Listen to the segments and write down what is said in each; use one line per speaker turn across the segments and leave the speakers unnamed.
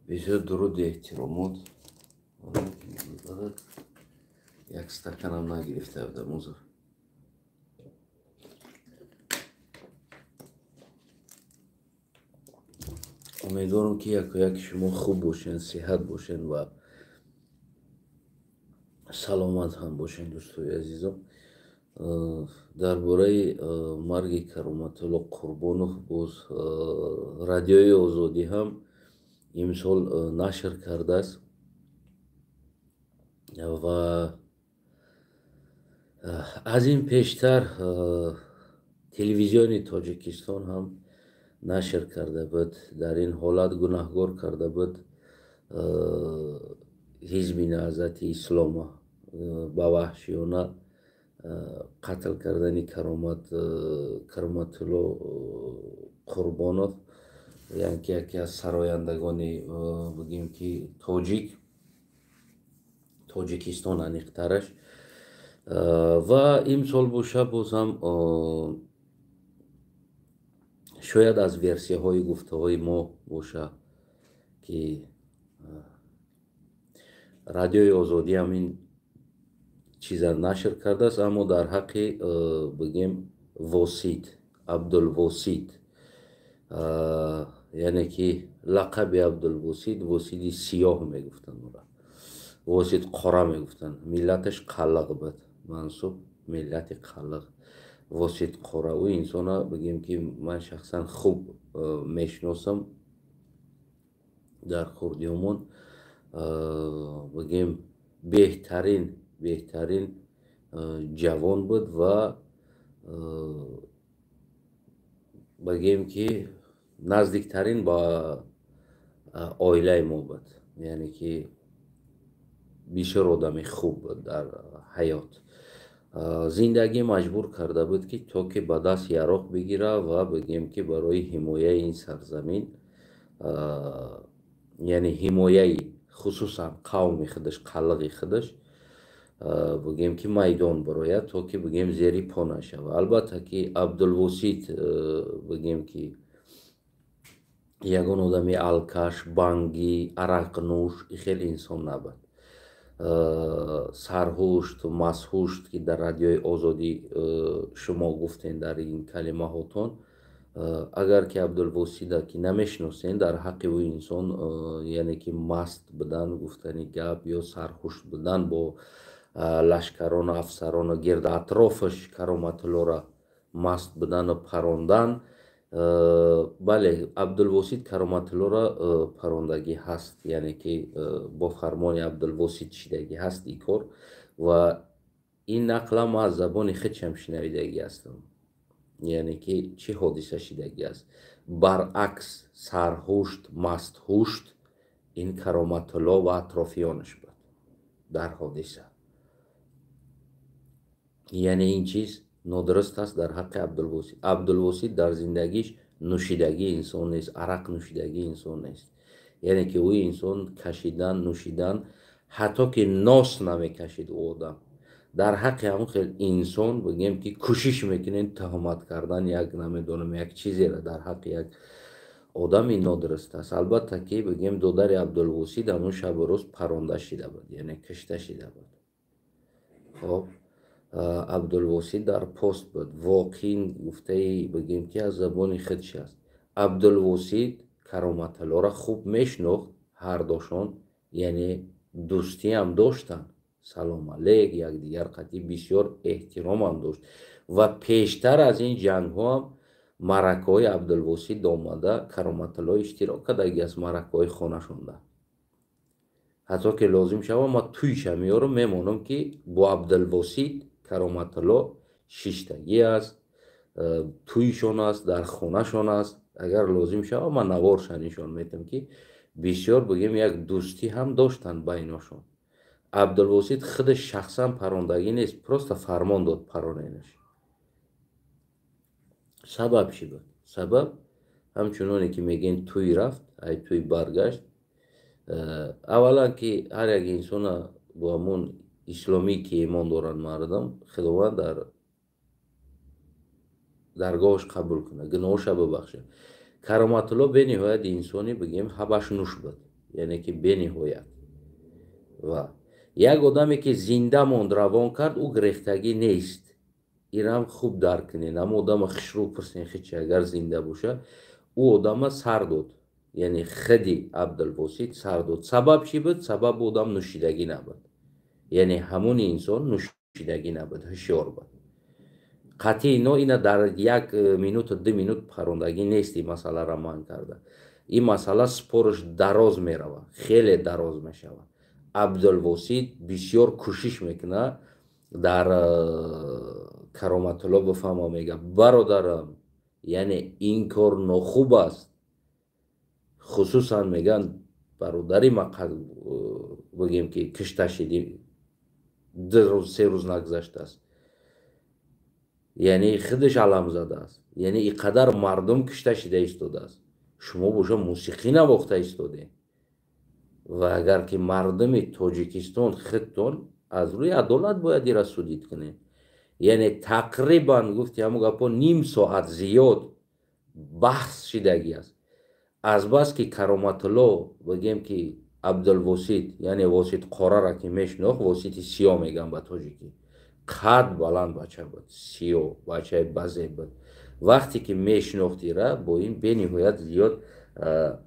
Бисёр дуруди эҳтиромот. Як стаканам нагирифта будам узр. Умедворам, ки якояки шумо хуб бошед, сиҳат бошед ва саломат ҳам бошед, дӯстои азизом. Дар бораи марги Кароматулло Қурбонов боз Радиои Озодӣ ҳам имсол нашр кардааст ва аз ин пештар Телевизиони Тоҷикистон ҳам нашр карда буд. Дар ин ҳолат гунаҳгор карда буд Ҳизби Наҳзати Ислома ба ваҳшиёна қатл кардани Кароматулло Қурбонов, яъне ки яке аз сарояндагони, бигем ки, тоҷик, Тоҷикистон аниқтараш. Ва имсол боша, бозам шояд аз версияҳои гуфтаҳои мо боша, ки Радиои Озодӣ ҳам ин чиза нашр кардааст, аммо дар ҳаққи, бигем, Восит, Абдулвосит, яъне ки лақаби Абдулвосит Восиди Сиёҳ мегуфтанд ӯра, Восит Қора мегуфтанд. Миллаташ қаллиқ буд, мансуб миллати қаллиқ, Восит Қора. Ӯ инсона, бигем ки, ман шахсан хуб мешиносам. Дар хурдиёмон, бигем, беҳтарин ҷавон буд ва, бигем ки, наздиктарин ба оилаи мо буд, яъне ки бисёр одами хуб буд. Дар ҳаёт зиндагӣ маҷбур карда буд, ки то ки ба даст яроқ бигира ва, бигем ки, барои ҳимояи ин сарзамин, яъне ҳимояи хусусан қавми худаш, қаллиқи худаш, бигем ки, майдон барояд, то ки, бигем, зери по нашавад. Албатта ки Абдулвосит, бигем ки, ягон одами алкаш, бангӣ, арақнӯш хеле инсон набуд. Сарҳушт, масҳушт, ки дар Радиои Озодӣ шумо гуфтен дар ин калимаҳотон, агар ки Абдулвосида ки намешиносен, дар ҳаққи ӯ инсон, яъне ки маст будан гуфтани гап ё сарҳушт будан, бо лашкарону афсарону гирду атрофаш Кароматуллоро маст будану парондан. Бале, Абдулвосит Кароматуллоро парондагӣ ҳаст, яъне ки бо фармони Абдулвосит шидагӣ ҳаст ин кор. Ва ин нақла ма аз забони худшам шинавидагӣ ҳастам, яъне ки чӣ ҳодиса шидагӣ аст. Баръакс, сарҳушт, мастҳушт ин Кароматулло ва атрофиёнаш буд дар ҳодиса. Яъне ин чиз нодуруст аст дар ҳаққи Абдулвосит. Абдулвосит дар зиндагиш нӯшидагии инсон нест, арақ нӯшидагии инсон нест, яъне ки ӯ инсон кашидан, нӯшидан, ҳатто ки нос намекашид ӯ одам. Дар ҳаққи ҳамон хел инсон, бигем ки, кӯшиш мекунем туҳмат кардан, як намедонам, як чизеро дар ҳаққи як одами нодуруст аст. Албатта ки, бигем, додари Абдулвосит ҳамон шабу рӯз паронда шида буд, яъне кушта шида буд. Хоб, Абдулвосит дар пост буд. Воқеин гуфтаи, бигем ки, аз забони худш аст. Абдулвосит Кароматаллоро хуб мешинохт, ҳардошон, яъне дӯстиам доштанд, салом алейк якдигар қатъи бисёр эҳтиромам дошт. Ва пештар аз ин ҷангҳоам маъракаҳои Абдулвосит омада, Кароматалло иштирок кардаги аст маъракаҳои хонашонда. Ҳатто ки лозим шава, ма туйша меёрам, мемонам, ки бо Абдулвосит Кароматалло шиштагӣ аст, туйшон аст, дар хонашон аст. Агар лозим шава, ман наворша нишон метам, ки бисёр, бигем, як дӯстӣ ҳам доштанд байношон. Абдулвосит худаш шахсан парондагӣ нест, просто фармон дод, пароненаш. Сабаб чӣ буд? Сабаб ҳамчуноне ки мегӯем, туй рафт, ай туй баргашт. Аввалан ки ҳар як инсона бо ҳамон исломӣ ки имон доранд мардум, Худованд дар даргоҳаш қабул кунад, гуноҳоша бибахшад. Кароматулло бениҳоят инсони, бигем, ҳабашнӯш буд. Яъне ки бениҳоят. Ва як одаме, ки зинда монд, равон кард, ӯ гирехтагӣ нест. Инам хуб дарк кунед. Ҳама одама хушрӯ пурсен, хичи агар зинда боша, ӯ одама сар дод. Яъне худи Абдулбосит сар дод. Сабаб чӣ буд? Сабаб одам нӯшидагӣ набуд. Яъне ҳамони инсон нӯшидагӣ набуд, ҳушёр буд. Қатъи ино ина дар як минуту 2 минут парондагӣ нест ин масъаларо ман карда. Ин масъала спорш дароз меравад, хеле дароз мешавад. Абдулвосит бисёр кӯшиш мекунад дар Кароматулло бифаҳма, мега: бародарам, яъне ин кор нохуб аст. Хусусан меган бародари ма бигем ки кишта шиди, 2 рӯз 3 рӯз нагузаштааст, яъне худаш алам задааст, яъне ин қадар мардум кишта шида истодааст, шумо боша мусиқӣ навохта истодед. Ва агар ки мардуми Тоҷикистон худтон аз рӯи адолат бояд ира судид кунед. Яъне тақрибан гуфти ҳамон гапҳо ним соат зиёд баҳс шидагӣ аст. Азбаски Кароматулло бигем ки Абдулвосит, яъне Восит Қорара ки мешинохт, Восити сиё меган ба тоҷикӣ, қад баланд бача буд, сиё бачаи базеб буд. Вақте ки мешинохт ира, бо ин бениҳоят зиёд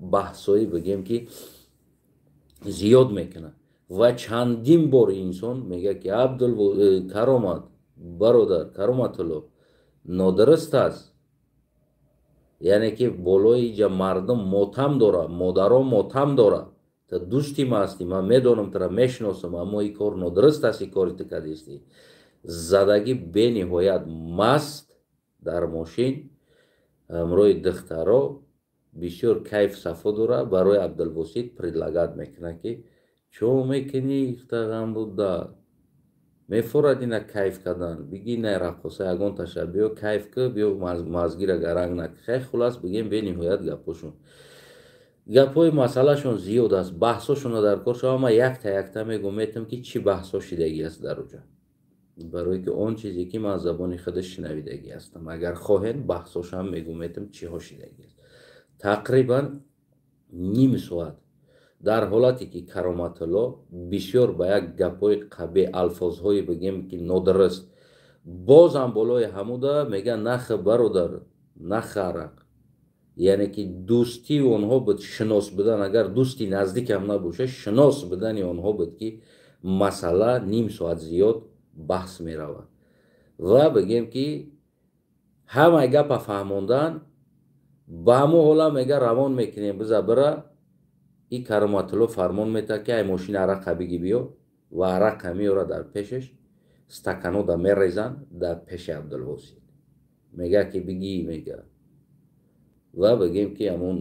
баҳсҳои бигем ки зиёд мекунад. Ва чандин бор инсон мегӯяд ки Абдул Каромат, бародар Кароматулло, нодуруст аст. Яъне ки болои иҷа мардум мотам дорад, модарон мотам дорад, ту дӯсти ма ҳастӣ, ман медонам, тура мешиносам, аммо ин кор нодуруст аст, ин кори ту кардистӣ. Задагӣ бениҳоят маст дар мошин ҳамроҳи духтаро бисёр кайф сафо дорад. Барои Абдулбосит предлагать мекунад ки чо мекунӣ, ғам буда мефорад ина кайф кардан, биги на раққоса ягон таша биё кайф ку, биё мазгира гаранг нак. Хай, хулас бигем бениҳоят гапҳошон, гапҳои масъалашон зиёд аст, баҳсҳошонро дар кор шава. Ман якта якта мегӯм метам ки чӣ баҳсҳо шидагӣ аст дар оҷа, барое ки он чизе ки ман аз забони худаш шунавидагӣ ҳастам. Агар хоҳед, баҳсҳошам мегӯм метам чиҳо шидагӣ аст. Тақрибан ним соат дар ҳолате ки Кароматулло бисёр ба як гапҳои қабеҳ, алфозҳое бигем ки нодуруст, бозам болои ҳамуда мега: нахы, бародар, нахы арақ. Яъне ки дӯстии онҳо буд, шинос будан, агар дӯсти наздикам набошад, шинос будани онҳо буд ки масъала ним соат зиёд баҳс меравад. Ва бигем ки ҳамаи гапа фаҳмондан ба ҳамон ҳола мега равон мекунем, биза бира. И Кароматулло фармон метаҳад ки ай мошин арақа биги биё, ва арақа меёрад, дар пешаш стаканода мерезанд дар пеши Абдулвосит, мега ки биги, мега. Ва бигем ки ҳамон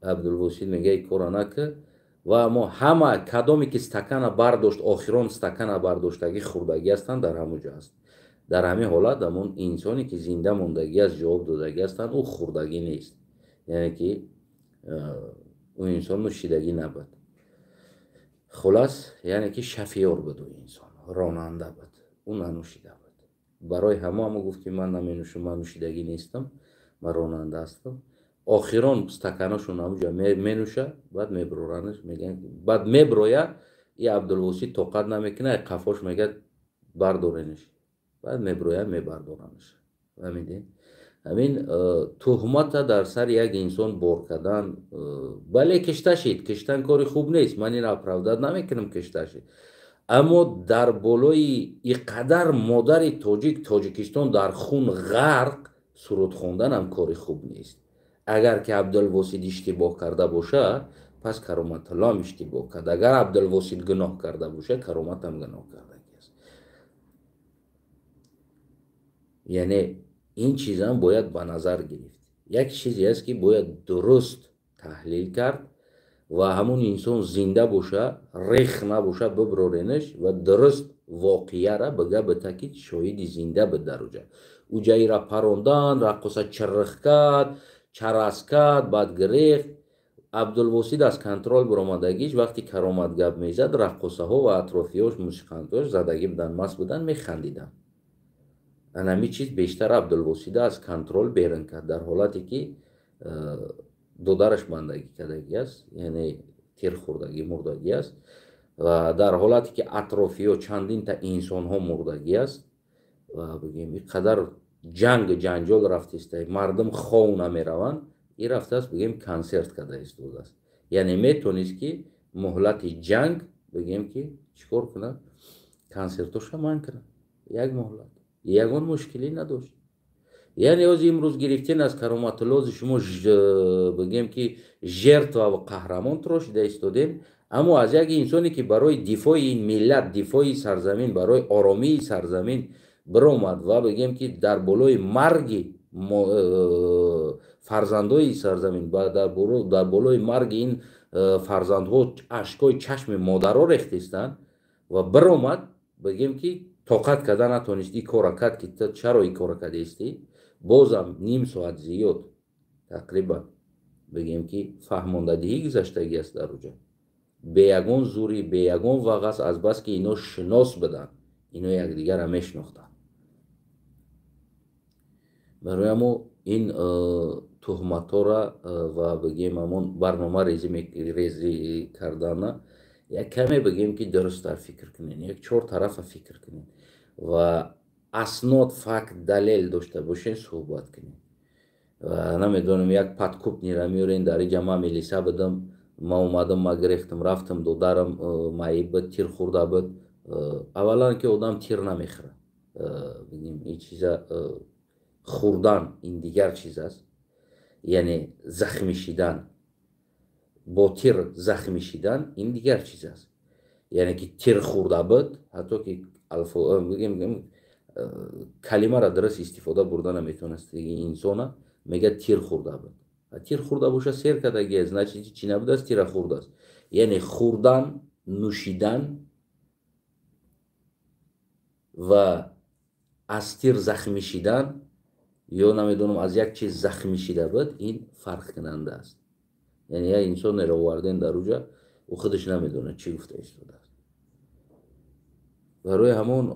Абдулвосит мега и кора накар. Ва мо ҳама кадоме ки стакана бардошт, охирон стакана бардоштагӣ хӯрдагӣ ҳастанд, дар ҳамон ҷо аст. Дар ҳамин ҳолат ҳамон инсоне ки зинда мондагӣ аст, ҷавоб додагӣ ҳастанд, ӯ хӯрдагӣ нест, яъне ки ӯ инсон нӯшидагӣ набуд. Хулас, яъне ки шофёр буд, ӯ инсон ронанда буд, ӯ нанӯшида буд. Барои ҳамо ҳамо гуфт ки ман наменӯшам, ман нӯшидагӣ нестам, ман ронанда ҳастам. Охирон стаканошон ҳамуҷа менӯша, баъд меброранаш, мегӯянд, баъд меброяд. И Абдулвосит тоқат намекунад, қафош мегӯяд: бардоренаш. Баъд меброяд, мебардоранаш. Фаҳмидед? Ҳамин туҳмата дар сари як инсон бор кардан, бале, кишта шид, киштан кори хуб нест, ман ин оправдать намекунам, кишта шид, аммо дар болои и қадар модари тоҷик, Тоҷикистон дар хун ғарқ, суруд хонданам кори хуб нест. Агар ки Абдулвосид иштибоҳ карда бошад, пас Кароматуллоам иштибоҳ кард. Агар Абдулвосид гуноҳ карда бошад, Кароматам гуноҳ кардагӣ аст. Яъне ин чизам бояд ба назар гирифт. Як чизе аст ки бояд дуруст таҳлил кард ва ҳамун инсон зинда боша, рех набоша, биброренаш ва дуруст воқеяра бига бита ки шоҳиди зинда буд дар уҷа. Уҷаира парондан, раққоса чирих кард, чарас кард, баъд гирехт. Абдулвосид аз контрол баромадагиш, вақти Каромат гап мезад, раққосаҳо ва атрофиёш, мусиқантош задагӣ буданд, маст буданд, механдиданд. Анами чиз бештар Абдулвосида аз контрол берун кард, дар ҳолате ки Додараш бандагӣ кардагӣ аст, яъне тир хӯрдагӣ мурдагӣ аст, ва дар ҳолате ки атрофиё чандинта инсонҳо мурдагӣ аст, ва бигем, ин қадар ҷанг ҷанҷол рафтиста, мардум хов намераванд, ин рафтааст, бигем, консерт карда истодааст. Яъне метонист, ки муҳлати ҷанг, бигем, ки чӣ кор кунад? Консертоша манъ кунад як муҳлат, ягон мушкилӣ надошт. Яъне оз имрӯз гирифтен аз Кароматуллози шумо, бигем, ки жертва ва қаҳрамон трошида истодем, аммо аз як инсоне, ки барои дифои ин миллат, дифои сарзамин, барои оромии сарзамин биромад ва, бигем, ки дар болои марги фарзандои сарзамин, дар болои марги ин фарзандҳо ашкои чашми модаро рехтистанд ва биромад, бигем, ки тоқат карда натонист, ин кора кард, ки чаро ин кора кардаистӣ? Бозам ним соат зиёд тақрибан, бигем, ки фаҳмондадиҳӣ гузаштагӣ аст дар уҷа, бе ягон зурӣ, бе ягон вағаз, азбаски ино шинос буданд, ино якдигарро мешинохтанд. Барои ҳамо ин туҳматҳоро ва, бигем, ҳамон барнома резӣ кардана як каме, бигем, ки дурусттар фикр кунед, як чор тарафа фикр кунед ва аснод, факт, далел дошта бошед, суҳбат кунед. Намедонам, як подкупный ра меорен дар иҷа: ман милиса будам, ман омадам, ма гирифтам, рафтам, додарам маиб буд, тир хӯрда буд. Аввалан, ки одам тир намехӯрад, бигем, ин чиза хӯрдан ин дигар чиз аст, яъне захмӣ шидан, бо тир захмӣ шидан ин дигар чиз аст. Яъне ки тир хӯрда буд, ҳатто ки, бигем, калимаро дуруст истифода бурда наметавонист инсона, мегӯяд, тир хӯрда буд. Тир хӯрда боша, сер кардагиаст, значит, чӣ набудааст? Тира хӯрдааст. Яъне хӯрдан, нӯшидан ва аз тир захмӣ шидан ё, намедонам, аз як чиз захмӣ шида буд, ин фарқкунанда аст. Яъне як инсонеро овардем дар уҷа, ӯ худаш намедонад, чӣ гуфта истодааст. Барои ҳамон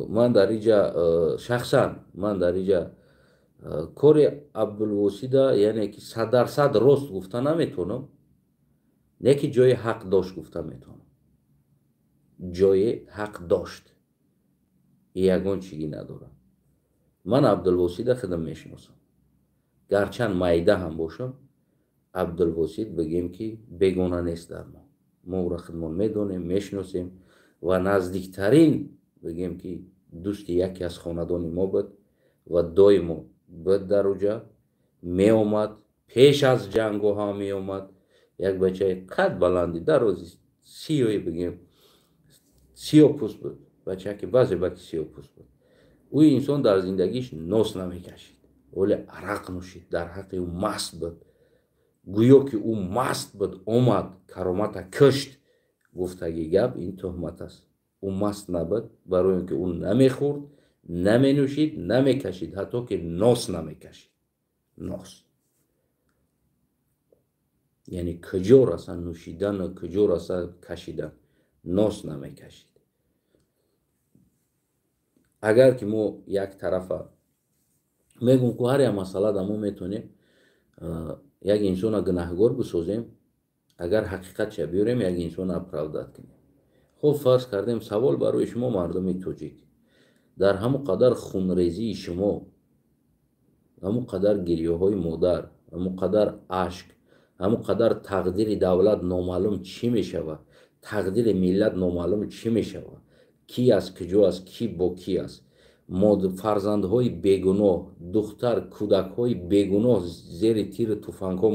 ман дар иҷа шахсан ман дар иҷа кори Абдулвосида, яъне ки 100% рост гуфта наметавонам, не ки ҷои ҳақ дошт гуфта метавонам. Ҷои ҳақ дошт, ягон чиги надорам. Ман Абдулвосида худам мешиносам, гарчанд майда ҳам бошам. Абдулвосид, бигем, ки бегона нест дар мо. Мо ӯро худмон медонем, мешиносем ва наздиктарин, бигем, ки дӯсти яке аз хонадони мо буд ва доимо буд дар уҷа, меомад, пеш аз ҷангҳо ҳам меомад. Як бачаи қад баланди дарози сиёи, бигем, сиёпӯст буд, бачаки баъзе баки сиёпӯст буд. Ӯ инсон дар зиндагиш нос намекашид, вале арақ нӯшид, дар ҳаққи ӯ маст буд. Гӯё ки ӯ маст буд, омад, Каромата кушт гуфтаги гап ин туҳмат аст. Ӯ маст набуд, барои он ки ӯ намехӯрд, наменӯшид, намекашид, ҳатто ки нос намекашид, нос. Яъне куҷо раса нӯшидану куҷо раса кашидан? Нос намекашид. Агар ки мо як тарафа мегӯм, ку ҳар як масъала да мо метавонем як инсона гунаҳгор бисозем, агар ҳақиқатша биёрем, як инсона оправдать кунем. Хуб, фарз кардем, савол барои шумо, мардуми тоҷик: дар ҳамон қадар хунрезии шумо, ҳамон қадар гирёҳои модар, ҳамон қадар ашк, ҳамон қадар тақдири давлат номаълум чӣ мешавад, тақдири миллат номаълум чӣ мешавад, ки аз куҷо аст, кӣ бо кӣ аст, фарзандҳои бегуноҳ, духтар, кӯдакҳои бегуноҳ зери тири туфангҳо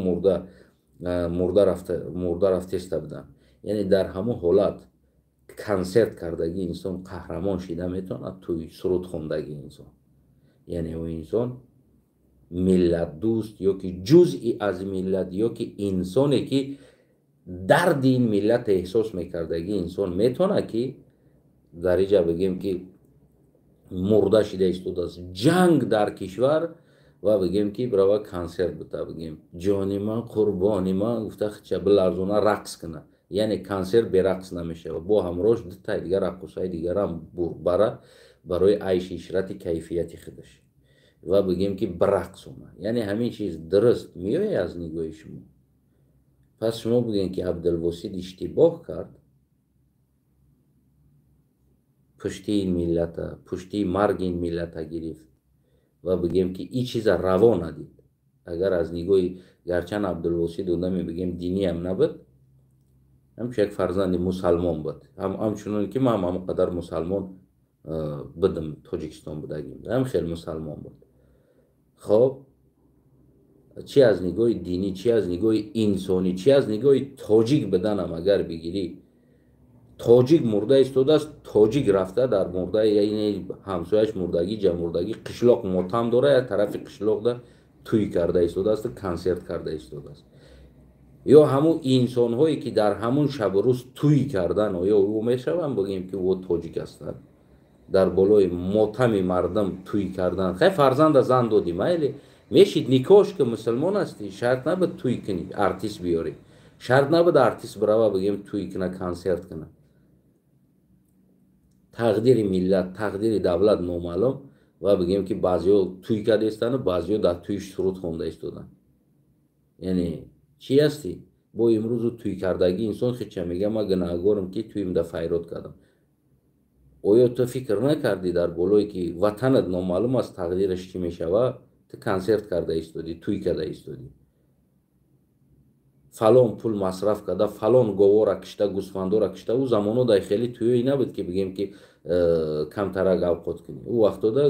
мурда рафтеста буданд. Яъне дар ҳамон ҳолат консерт кардагӣ инсон қаҳрамон шида метавонад? Тӯй суруд хондагӣ инсон, яъне ӯ инсон миллатдӯст ё ки ҷузъи аз миллат, ё ки инсоне, ки дарди ин миллат эҳсос мекардагӣ инсон метавонад, ки дар иҷа, бигем, ки мурда шида истодааст, ҷанг дар кишвар, ва, бигем, ки бирава консерт бита, бигем, ҷони ман, қурбони ман гуфта, хича биларзона, рақс кунад? Яъне консерт берақс намешавад. Бо ҳамроҳш дутаи дигар раққосаи дигарам бара барои айши ишрати кайфияти худаш. Ва бигем ки бирақсона. Яъне ҳамин чиз дуруст меояд аз нигоҳи шумо? Пас шумо бигӯед, ки Абдулбосит иштибоҳ кард, пушти ин миллата, пушти марги ин миллата гирифт ва бигем ки ин чиза раво надид. Агар аз нигоҳи гарчанд Абдулбосит одаме бигем диниам набуд, ҳамчун як фарзанди мусалмон буд, ҳамчунон ки ман ҳам қадар мусалмон будам, Тоҷикистон будагим, ҳам хел мусалмон буд. Хоб, чи аз нигоҳи динӣ, чи аз нигоҳи инсонӣ, чи аз нигоҳи тоҷик буданам агар бигирӣ, тоҷик мурда истодааст, тоҷик рафта дар мурда, яъне ҳамсояш мурдагӣ, ҷамурдагӣ, қишлоқ мотам дора, як тарафи қишлоқда тӯй карда истодааст, консерт карда истодааст. Ё ҳамун инсонҳое ки дар ҳамун шабу рӯз тӯй кардан, оё ӯ мешаванд бигӯем ки ӯ тоҷик ҳастанд? Дар болои мотами мардум тӯй кардан. Хай, фарзанда зан додӣ, майли, мешид никоҳш ки мусулмон ҳастӣ, шарт набуд тӯй кунӣ, артист биёрӣ, шарт набуд артист бирава бигӯем тӯй куна, консерт куна. Тақдири миллат, тақдири давлат номаълум ва бигӯем ки баъзеҳо тӯй карда истану баъзеҳо дар тӯйш суруд хонда истоданд. Яъне чӣ ҳастӣ? Бо имрӯзу тӯй кардагӣ инсон хича мега ман гунаҳгорам ки тӯйимда файрод кардам. Оё ту фикр накардӣ дар болое ки ватанат номаълум аст, тақдираш чӣ мешавад? Ту консерт карда истодӣ, тӯй карда истодӣ, фалон пул масраф карда, фалон говора кишта, гӯсфандора кишта. Ӯ замоно дар хеле тӯёе набуд ки бигем ки камтарак авқот кунӣ. Ӯ вақтода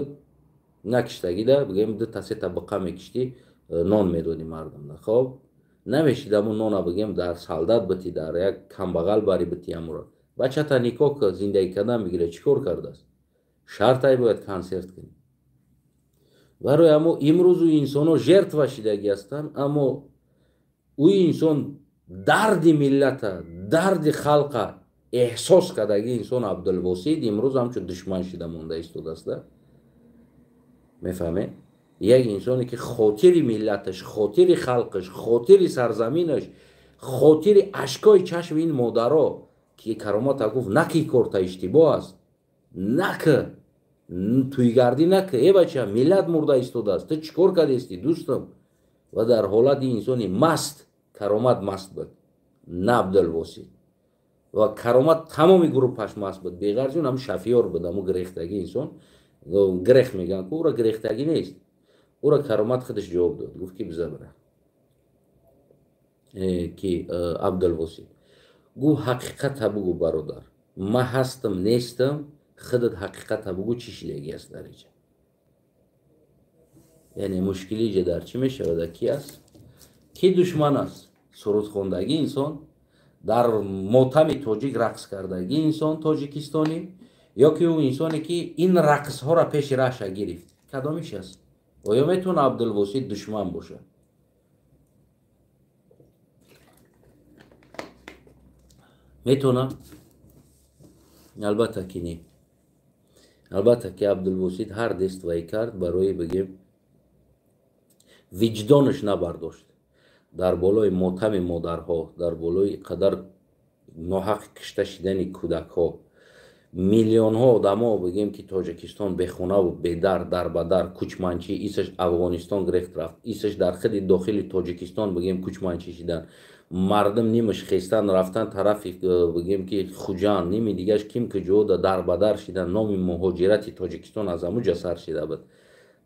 накиштагида бигем дута сета буқа мекиштӣ, нон медодӣ мардумда. Хоб, намешид амун нона бигем дар солдат битӣ, дар як камбағал бари битӣ амуро. Бачата никоҳ кард, зиндагӣ кардан бигира, чӣ кор кардааст? Шартай бояд консерт кунӣ. Барои аммо имрӯзу инсонҳо жертва шидагӣ ҳастанд, аммо ӯ инсон дарди миллата, дарди халқа эҳсос кардаги инсон Абдулбосит имрӯз ҳамчун душман шида монда истодааст. Мефаҳмед? Як инсоне ки хотири миллаташ, хотири халқаш, хотири сарзаминаш, хотири ашкои чашми ин модаро ки Каромата гуфт наки корта иштибоҳ аст, наки тӯйгардӣ наки, э бача, миллат мурда истодааст, ту чӣ кор кардести дӯстам? Ва дар ҳолати инсони маст, Каромат маст буд, на Абдулбосит. Ва Каромат тамоми группаш маст буд, беғарзи он ҳам шафиёр буд, ҳамун гирехтагӣ инсон, грех мегӯянд ку, ӯра гирехтагӣ нест, ӯра Каромат худаш ҷавоб дод, гуфт ки биза бира ки Абдулбосит гуфт ҳақиқата бугӯ бародар, ман ҳастам нестам, худат ҳақиқата бугӯ, чӣ шидагӣ аст дар инҷа. Яъне мушкили инҷа дар чӣ мешавад? Ки аст? Ки душман аст? Сурудхондагӣ инсон, дар мотами тоҷик рақс кардагӣ инсон тоҷикистонӣ, ё ки ӯ инсоне ки ин рақсҳоро пеши раҳша гирифт, кадомиш аст? Оё метавона Абдулбосит душман бошад? Метавона? Албатта ки не. Албатта ки Абдулбосит ҳар действое кард барои бигем виҷдонаш набардошт. Дар болои мотами модарҳо, дар болои қадар ноҳақ кишта шидани кӯдакҳо, миллионҳо одамо бигем ки Тоҷикистон бехонаву бедар, дарбадар, кӯчманчӣ, исаш Афғонистон гирехт рафт, исаш дар худи дохили Тоҷикистон бигем кӯчманчӣ шидан, мардум нимаш хестан рафтан тарафи бигем ки Хуҷанд, ними дигаш ким куҷода дарбадар шидан, номи муҳоҷирати Тоҷикистон аз ҳамуҷа сар шида буд.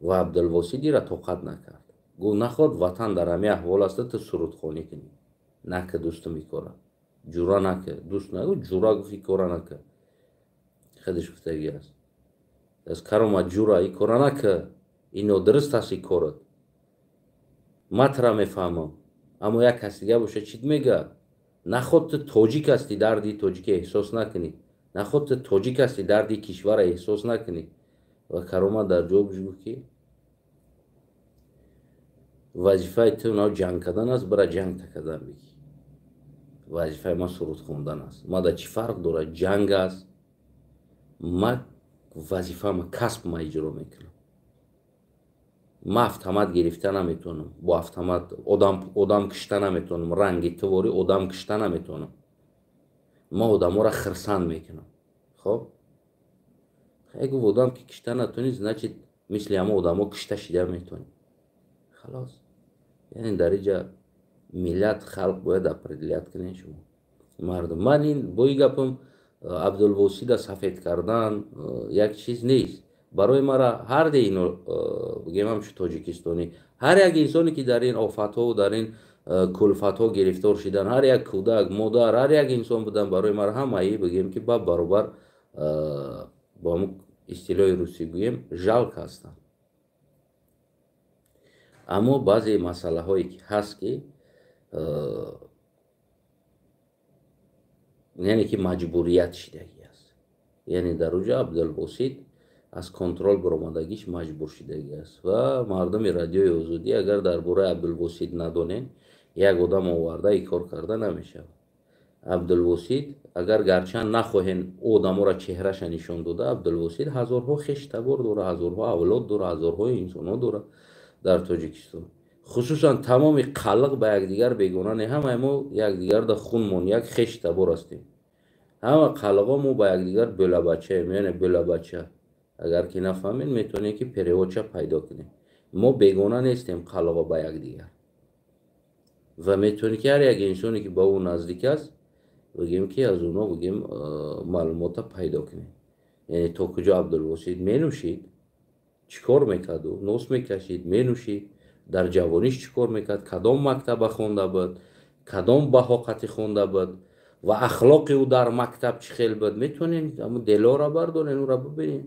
Ва Абдулбосит ира тоқат накард. Гуфт наход ватан дар ҳамин аҳвол аст, ту сурудхонӣ кунӣ. Нака дӯстум ин кора. Ҷура нака. Дӯст нагу, ҷура гуфт ин кора нака. Худаш гуфтагӣ аст. Аз Каромат ҷура ин кора нака. Ин нодуруст аст ин корат. Ман тура мефаҳмам. Аммо як кас дига боша чит мега? Наход ту тоҷик ҳастӣ, дарди тоҷика эҳсос накунӣ. Наход ту тоҷик ҳастӣ, дарди кишвара эҳсос накунӣ. Ва Каромат дар ҷавобаш гуфт ки вазифаи ту нав ҷанг кардан аст, бира ҷанг кардан бигӣ. Вазифаи ман суруд хондан аст. Ма да чӣ фарқ дорад? Ҷанг аст. Ма вазифаама, касб ма иҷро мекунам. Ма автомат гирифта наметавонам, бо автомат одам кишта наметавонам, ранги ту ворӣ одам кишта наметавонам. Ма одаморо хирсанд мекунам. Хоб, гуфт одам ки кишта натонӣ, значит Мисли ҳама одамо кишта шида метавонӣ, халос. Яъне дар инҷа миллат, халқ бояд определять кунед шумо, мардум. Ман ин бо ин гапам Абдулвосида сафед кардан як чиз нест барои мара. Ҳар де ино бигем, ҳамчун тоҷикистонӣ, ҳар як инсоне, ки дар ин офатҳо, дар ин кулфатҳо гирифтор шидан, ҳар як кӯдак, модар, ҳар як инсон будан, барои мара ҳамаи бигем, ки ба баробар, бо ҳамун истилоҳи русӣ гӯем, жалко ҳастанд. Аммо баъзе масъалаҳое ки ҳаст, ки яъне ки маҷбурият шидагӣ аст, яъне дар уҷа Абдулбосит аз контроль баромадагиш маҷбур шидагӣ аст. Ва мардуми Радиои Озодӣ, агар дар бораи Абдулбосит надонем, як одам оварда и кор карда намешавад. Абдулвосит, агар гарчанд нахоҳем одаморо чеҳраша нишон дода, Абдулвосит ҳазорҳо хештабор дора, ҳазорҳо авлод дора, ҳазорҳо инсонҳо дора дар Тоҷикистон. Хусусан тамоми қалиқ ба якдигар бегона не, ҳамаи мо якдигарда хунмон, як хештабор ҳастем. Ҳама қалиқо мо ба якдигар бӯлабачаем, яъне бӯлабача. Агар ки нафаҳмед, метавонем, ки переводча пайдо кунем. Мо бегона нестем қалиқо ба якдигар ва метавонем, ки ҳар як инсоне, ки ба ӯ наздик аст, бигем, ки аз оно, бигем, маълумота пайдо кунем, яъне то куҷо Абдулвосит менӯшид, чӣ кор мекарду, нос мекашид, менӯшид, дар ҷавониш чӣ кор мекард, кадом мактаба хонда буд, кадом баҳоқатӣ хонда буд ва ахлоқи ӯ дар мактаб чӣ хел буд. Метавонем ҳамун делора бардорем, ӯра бибинем: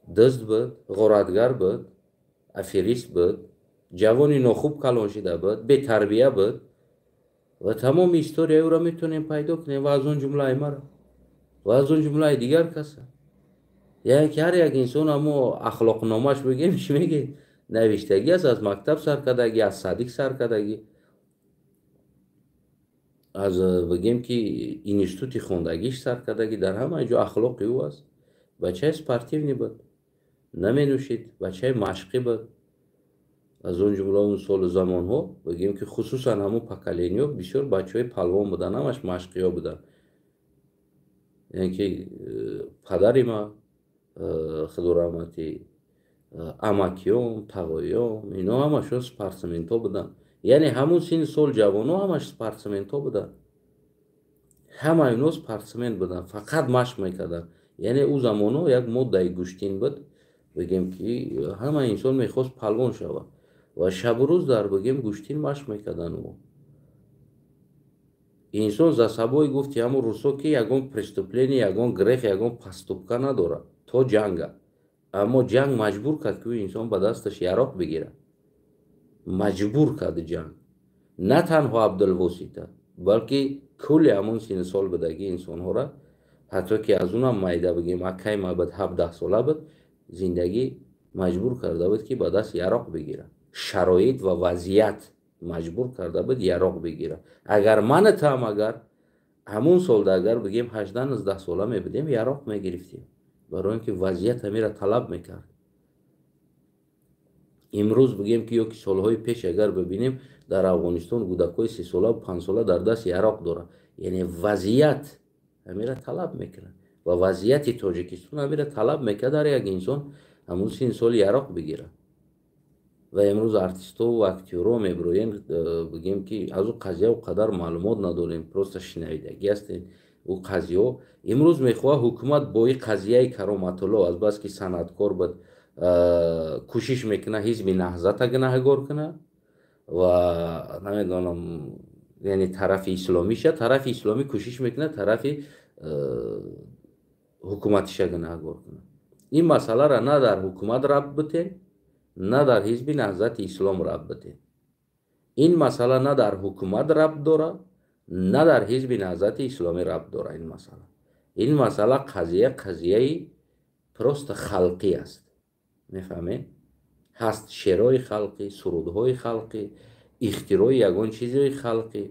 дузд буд, ғоратгар буд, аферист буд, ҷавони нохуб калон шида буд, бетарбия буд ва тамоми историяи ӯро метавонем пайдо кунем ва аз он ҷумлаи мара ва аз он ҷумлаи дигар каса. Яъне ки ҳар як инсон ҳамо ахлоқномаш, бигем, чӣ мегӯед, навиштагӣ аст, аз мактаб сар кардагӣ, аз садик сар кардагӣ, аз, бигем, ки институти хондагиш сар кардагӣ, дар ҳамаи ҷо ахлоқи ӯ аст. Бачаи спортивный буд, наменӯшид, бачаи машқӣ буд. Аз он ҷумла он солу замонҳо, бигем, ки хусусан ҳамун поколение ҳо бисёр бачаҳои палвон буданд, ҳамаш машқиҳо буданд. Яъне ки падари ма, худо раҳматӣ, амакиём, тағоиём, ино ҳамашон спортсментҳо буданд. Яъне ҳамун синни сол ҷавонҳо ҳамаш спортсментҳо буданд, ҳама ино спортсмен буданд, фақат машқ мекарданд. Яъне ӯ замонҳо як моддаи гӯштин буд, бигем, ки ҳама инсон мехост палвон шавад ва шабу рӯз дар, бигем, гӯштин машқ мекарданд. Ӯ инсон за собой, гуфти ҳамун русо, ки ягон преступление, ягон грех, ягон поступка надорад то ҷанга. Аммо ҷанг маҷбур кард, ки ӯ инсон ба дасташ яроқ бигирад. Маҷбур кард ҷанг на танҳо Абдулвосита, балки кулли ҳамун синни сол будагии инсонҳоро, ҳатто ки аз унам майда, бигем, акай ма буд, 17 сола буд, зиндагӣ маҷбур карда буд, ки ба даст яроқ бигирад. Шароит ва вазъият маҷбур карда буд яроқ бигирад. Агар манатам, агар ҳамун солда, агар бигем, 18-19 сола мебудем, яроқ мегирифтем, барои он ки вазъият ҳамира талаб мекард. Имрӯз, бигем, ки ё ки солҳои пеш агар бибинем, дар Афғонистон кӯдакҳои 3-солаву 5-сола дар даст яроқ дорад. Яъне вазъият ҳамира талаб мекунад ва вазъияти Тоҷикистон ҳамира талаб мекард, ҳар як инсон ҳамун синни соли яроқ бигирад. Ва имрӯз артистову актёрҳо мебироем, бигем, ки аз ӯ қазия о қадар маълумот надорем, просто шинавидагӣ ҳастем. Ӯ қазияҳо имрӯз мехоҳад ҳукумат бо ин қазияи Кароматулло, азбаски санъаткор буд, кӯшиш мекунад ҳизби Наҳзата гунаҳгор кунад ва намедонам, яъне тарафи исломиша, тарафи исломӣ кӯшиш мекунад тарафи ҳукуматиша гунаҳгор кунад. Ин масъаларо на дар ҳукумат рабт битем, на дар ҳизби Наҳзати Ислом рабт битем. Ин масъала на дар ҳукумат рабт дорад, на дар ҳизби Наҳзати Исломӣ рабт дорад ин масъала. Ин масъала қазия, қазияи просто халқӣ аст, мефаҳмед? Ҳаст шеърҳои халқӣ, сурудҳои халқӣ, ихтирои ягон чизҳои халқӣ,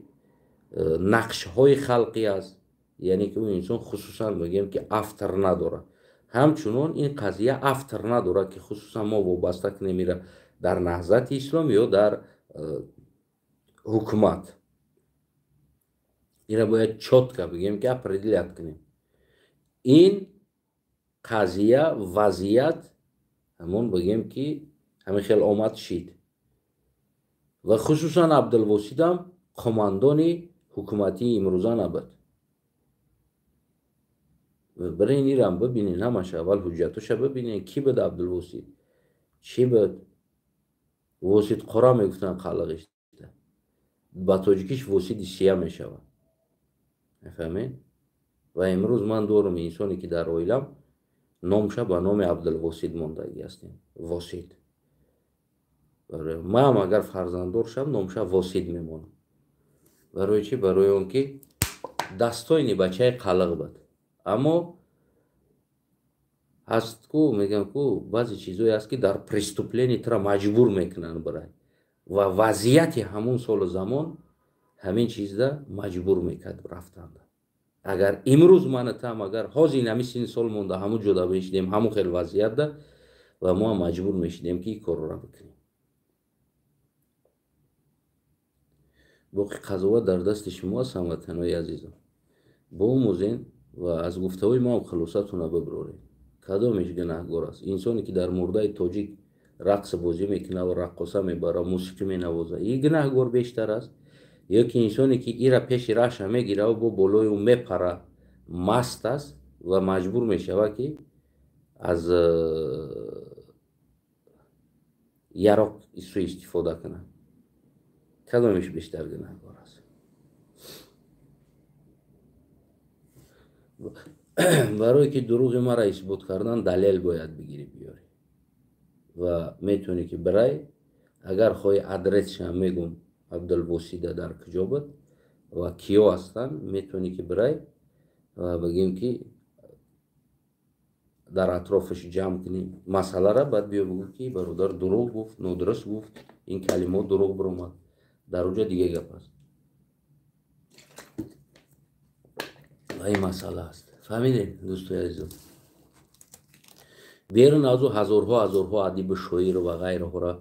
нақшҳои халқӣ аст. Яъне ки ӯ инсон хусусан, мегӯем, ки автор надорад. Ҳамчунон ин қазия автор надорад, ки хусусан мо вобаста кунем ира дар Наҳзати Ислом ё дар ҳукумат. Ира бояд чётко, бигем, ки определять кунем. Ин қазия, вазъият Ҳамон бигем ки ҳамин хел омад шид. Ва хусусан Абдулвосидам командони ҳукуматии имрӯза набуд. Бирин ирам бибинен, ҳамаша аввал ҳуҷҷатоша бибинен, ки буд Абдулвосид, чӣ буд. Восид қора мегуфтанд қалиғишта, ба тоҷикиш восиди сия мешавад, мефаҳмед? Ва имрӯз ман дорум инсоне ки дар оилам номша ба номи Абдулвосид мондагӣ ҳастем. Восид. Маам агар фарзанддор шавам, номша Восид мемонам. Барои чӣ? Барои он ки дастоини бачаи қалиғ буд. Аммо ҳаст ку, мегӯям ку, баъзе чизое ҳаст ки дар преступление тура маҷбур мекунанд бирай, ва вазъияти ҳамун солу замон ҳамин чизда маҷбур мекард рафтанда. Агар имрӯз мана там, агар ҳозир ҳамин синни сол монда ҳамун ҷода мешидем, ҳамун хел вазъиятда, ва мо ҳам маҷбур мешидем ки ин корро бикунем. Боқи қазоват дар дасти шумо аст, ҳамватанои азизам. Боомӯзен ва аз гуфтаҳои мо ҳам хулосатона бибироред. Кадомеш гунаҳгор аст? Инсоне ки дар мурдаи тоҷик рақс бозӣ мекунад ва раққоса мебарад, мусиқӣ менавозад, ин гунаҳгор бештар аст? Ё ки инсоне ки ира пеши раша мегирад ва бо болои ӯ мепара, маст аст ва маҷбур мешавад ки аз яроқ суистифода кунад? Кадомеш бештар гунаҳгор аст? Барое ки дурӯғи маро исбот кардан, далел бояд бигирӣ биёрӣ ва метавонӣ ки бирай. Агар хоҳӣ адресшам мегум, Абдулвосида дар куҷо буд ва киё ҳастанд, метавонӣ ки бирай ва бигем ки дар атрофаш ҷамъ кунӣ масъалара, баъд биё бигӯ ки бародар дурӯғ гуфт, нодуруст гуфт, ин калимот дурӯғ биромад. Дар оҷа дига гап аст ва ин масъала аст. Фаҳмидем, дӯстои азизом? Берун аз ӯ ҳазорҳо ҳазорҳо адибу шоир ва ғайраҳоро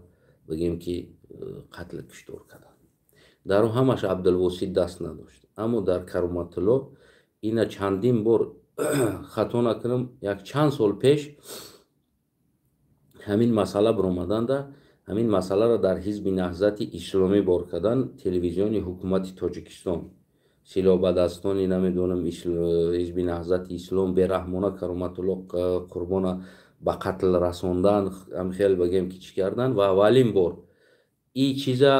бигем ки қатлу куштор карданд. Дар ӯ ҳамаш Абдулвосид даст надошт. Аммо дар Кароматулло ина чандин бор, хато накунам, як чанд сол пеш ҳамин масъала биромаданда, ҳамин масъаларо дар ҳизби Наҳзати Исломӣ бор кардан, телевизиони ҳукумати Тоҷикистон, силоҳбадастони намедонам ҳизби Наҳзати Ислом бераҳмона Кароматулло Қурбона ба қатл расондан, ҳамхел бигем ки чӣ кардан. Ва аввалин бор ин чиза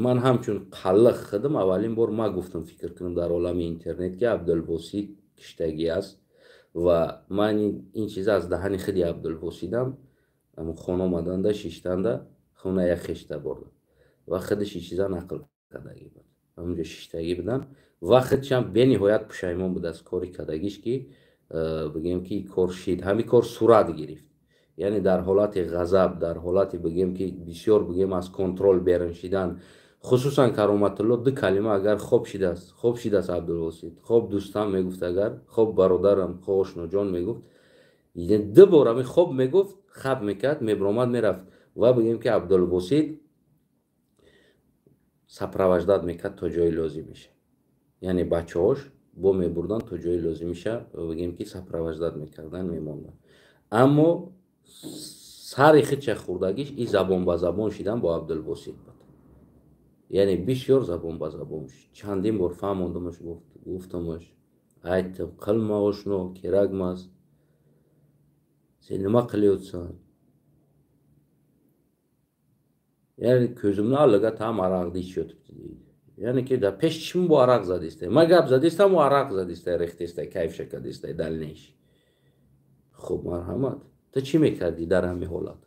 ман ҳамчун қаллиқ худам аввалин бор ма гуфтам, фикр кунам, дар олами интернет ки Абдулвосид киштагӣ аст. Ва ман ин чиза аз даҳани худи Абдулвосидам, хона омаданда шиштанда хона як хешта бурда ва худаш ин чиза нақл кардагӣ буд. Ҳамунҷо шиштагӣ будам ва худшам бениҳоят пушаймон буд аз кори кардагиш, ки бигем ки кор шид, ҳамин кор сурат гирифт. Яъне дар ҳолати ғазаб, дар ҳолати бигем ки бисёр бигем аз контрол берун шидан, хусусан Кароматулло ду калима агар хоб шидааст, хоб шидааст Абдулвосид, хоб дӯстам мегуфт, агар хоб бародарам, хоб ошноҷон мегуфт, ду бор ҳамин хоб мегуфт, хаб мекард, мебиромад, мерафт. Ва бигем ки Абдулвосид сопровождат мекард то ҷои лозимиша, яъне бачаҳош бо мебурданд то ҷои лозимиша, бигем ки сопровождат мекардан, мемонданд. Аммо сари худша хӯрдагиш и забон ба забон шидан бо Абдулвосид буд. Яъне бисёр забон ба забон шид. Чандин бор фаҳмондамаш, гуфтамаш, айттим, қилма ошно, керакмас, сен nima qilyapsan? Яъне ko'zimni oldiga tam aroqni ichyotibdi deydi. Ya'ni ki da pesh chishim bu aroq zadistay. Ma gap zadistam, u aroq zadistay, rextestay, kayf shakadistay, дальнейший. Хуб, марҳамат. Ту чӣ мекардӣ дар ҳамин ҳолат?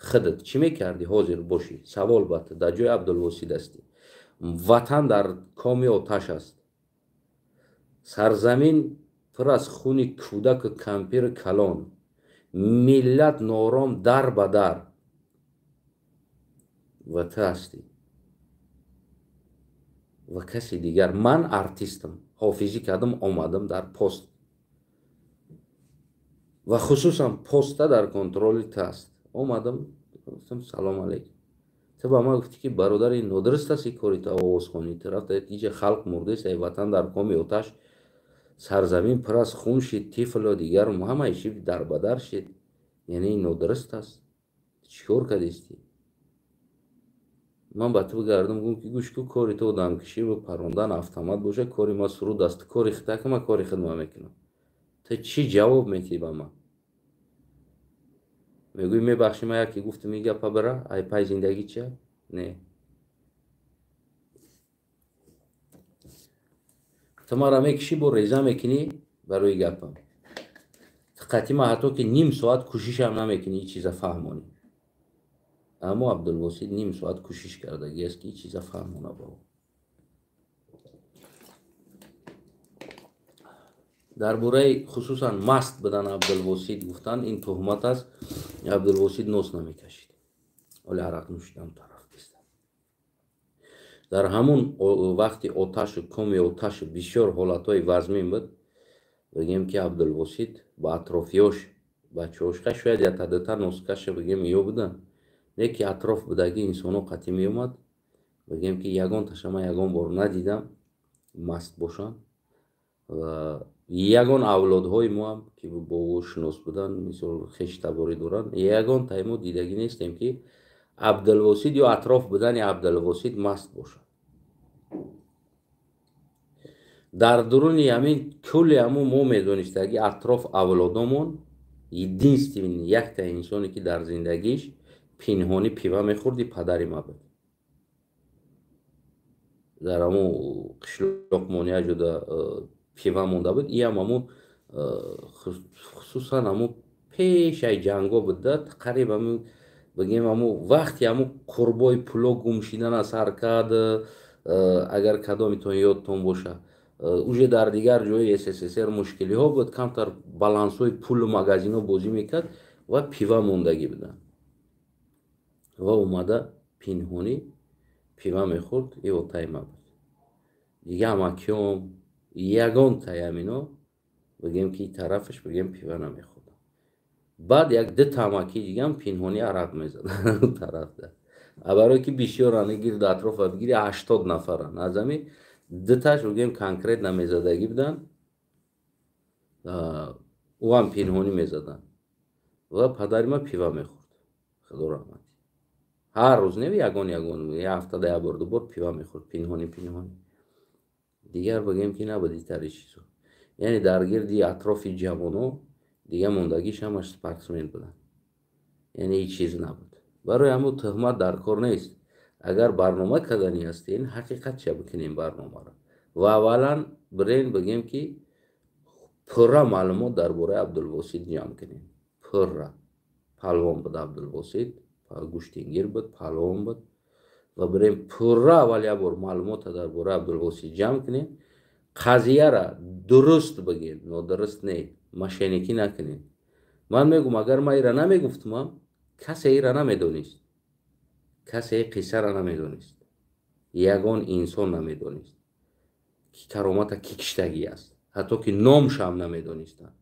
Худат чӣ мекардӣ ҳозир бошӣ? Савол ба ту, дар ҷои Абдулвосид ҳастӣ. Ватан дар коми оташ аст. Сарзамин пур аз хуни кӯдаку кампиру калон. Миллат нором дар ба дар. Ва ту ҳастӣ ва каси дигар. Ман артистам, ҳофизӣ кардам, омадам дар пост ва хусусан поста дар контроли ту аст. Омадам, гуфтам салом алейкум. Ту ба ман гуфтӣ ки бародар, ин нодуруст аст ин кори ту, овозхонӣ. Ту рафта иҷа халқ мурдест, ай ватан дар коми оташ, сарзамин пур аз хун шид, тифлу дигар ҳамаи чӣ дарбадар шид. Яъне ин нодуруст аст. Чӣ кор кардисти? Ман ба ту бигардам, гум ки гӯш ку, кори ту одамкушӣ ва парондан автомат боша, кори ма суруд аст, кори худта ки ман кори худма мекунам. Ту чӣ ҷавоб метиҳӣ ба ман? Мегӯӣ мебахшӣ, ман яке гуфтам ин гапа бира, ай пай зиндагӣ чия? Не. Ту маро мекушӣ, бо реза мекунӣ барои гапам. Ту қатъи ман ҳатто ки ним соат кӯшишам намекунӣ ин чиза фаҳмонӣ. Аммо Абдулвосит ним соат кӯшиш кардагӣ аст ки ин чиза фаҳмона ба ӯ. Дар бораи хусусан маст будан Абдулвосит гуфтан ин туҳмат аст. Абдулвосит нос намекашид, оле арақ нӯшидан тараф нест. Дар ҳамун вақти оташу коми оташу бисёр ҳолатҳои вазмин буд, бигем ки Абдулвосит ба атрофиёш бачаҳошка шояд якта-дута носкаша бигем ё будан, не ки атроф будагӣ инсоно қатъӣ меомад, бигем ки ягон таша ман ягон бор надидам маст бошанд. Ва ягон авлодҳои мо ҳам ки бо ӯ шинос буданд, мисол хештаборӣ доранд, ягон таи мо дидагӣ нестем ки Абдулвосит ё атроф будани Абдулвосит маст бошад. Дар дуруни ҳамин кулли ҳамун мо медонистаги атроф авлодомон единственный якта инсоне ки дар зиндагиш пинҳонӣ пива мехӯрди падари ма буд. Дар ҳамун қишлоқмон як ҷода пива монда буд, иам ҳамун хусусан ҳамун пешаи ҷанго буда, қариб ҳамун бигем ҳамун вақти ҳамун қурбои пуло гум шидан аз ҳар кад, агар кадомитон ёдтон боша, уже дар дигар ҷои СССР мушкилиҳо буд, камтар балансҳои пулу магазинҳо бозӣ мекард ва пива мондагӣ буданд. Ва омада пинҳонӣ пива мехӯрд, и отаи ма буд. Дига амакиём ягон таямино бигем ки тарафаш бигем пива намехӯрд. Баъд як ду тамаки дигам пинҳонӣ арақ мезаданд тарафда. А барое ки бисёран гирду атрофа бигири 80 нафаран. Аз ҳамин дуташ бигем конкрет намезадагӣ буданд, ӯ ҳам пинҳонӣ мезаданд. Ва падари ман пива мехӯрд. Худо раҳмат. Ҳар рӯз не, ягон ягон як ҳафтада як бор ду бор пива мехӯрд, пинҳонӣ пинҳонӣ. Дигар бигем ки набуд итари чизо. Яъне дар гирди атрофи ҷавоно дига мондагиш ҳамаш спортсмен буданд. Яъне ҳеҷ чиз набуд. Барои ҳамун туҳмат дар кор нест. Агар барнома кардани ҳастен, ҳақиқатша бикунем барномаро. Ва аввалан бирен бигем ки пурра маълумот дар бораи Абдулвосит ҷамъ кунем. Пурра. Палвон буд Абдулвосит, гӯштингир буд, палвон буд. Ва бирем пурра аввал як бор маълумотро дар бораи Абдулвосит ҷамъ кунем. Қазияра дуруст бигем, нодуруст не, мошенникӣ накунем. Ман мегӯм, агар ман ира намегуфтумам, касе ира намедонист. Касе қиссара намедонист. Ягон инсон намедонист, ки каромата ки киштагӣ аст. Ҳатто ки номшам намедонистанд.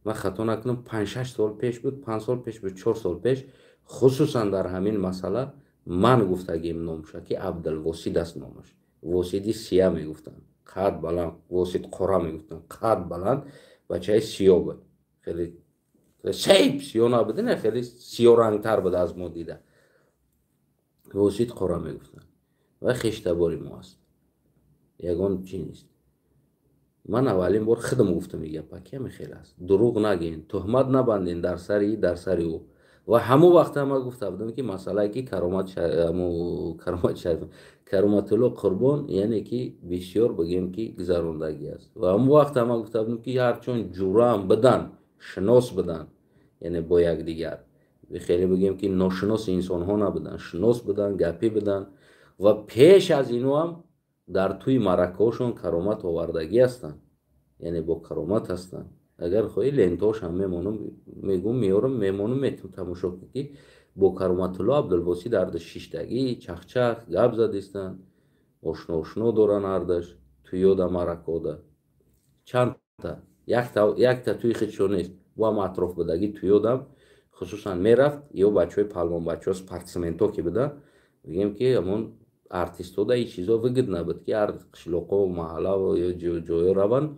Ман хато накунам, 5-6 сол пеш буд, 5 сол пеш буд, 4 сол пеш, хусусан дар ҳамин масъала ман гуфтагим номша, ки Абдулвосид аст номаш. Восиди сия мегуфтанд. Қад баланд, Восид қора мегуфтанд. Қад баланд, бачаи сиё буд. Хеле сейб сиё набуд, не, хеле сиёрангтар буд аз мо дида. Восид қора мегуфтанд. Ва хештабори мо аст. Ягон чи нест. Ман аввалин бор худам гуфтам ин гапа, ки ҳамин хел аст. Дурӯғ нагӯен, туҳмат набанден дар сари дар сари ӯ. Ва ҳамон вақт ман гуфта будам ки масъалае ки Каромат Шариф, Кароматулло Қурбон, яъне ки бисёр бигем ки гузарондагӣ аст. Ва ҳамон вақт ман гуфта будам ки ҳарчон ҷураам бидан, шинос бидан, яъне бо якдигар. Хеле бигем ки ношинос инсонҳо набуданд, шинос буданд, гапӣ буданд ва пеш аз ино ҳам дар тӯи маъракаҳошон каромат овардагӣ ҳастанд, яъне бо каромат ҳастанд. Агар хоҳӣ лентаҳошам мемонам, мегӯм, меорам, мемонам, метавон тамошо кунӣ ки бо Кароматулло Абдулбосит ҳардуш шиштагӣ, чахчах гап задистанд, ошно ошно доранд ҳардуш, тӯёда маъракаода. Чандта, якта тӯи худшон нест, бо ҳам атроф будагӣ тӯёдам, хусусан мерафт, ё бачаҳои палвон, бачаҳо спортсментҳо ки буданд, бигем ки ҳамон артистода ин чизо выгодно буд ки ҳар қишлоқо, маҳалла ё ҷойҳо раванд,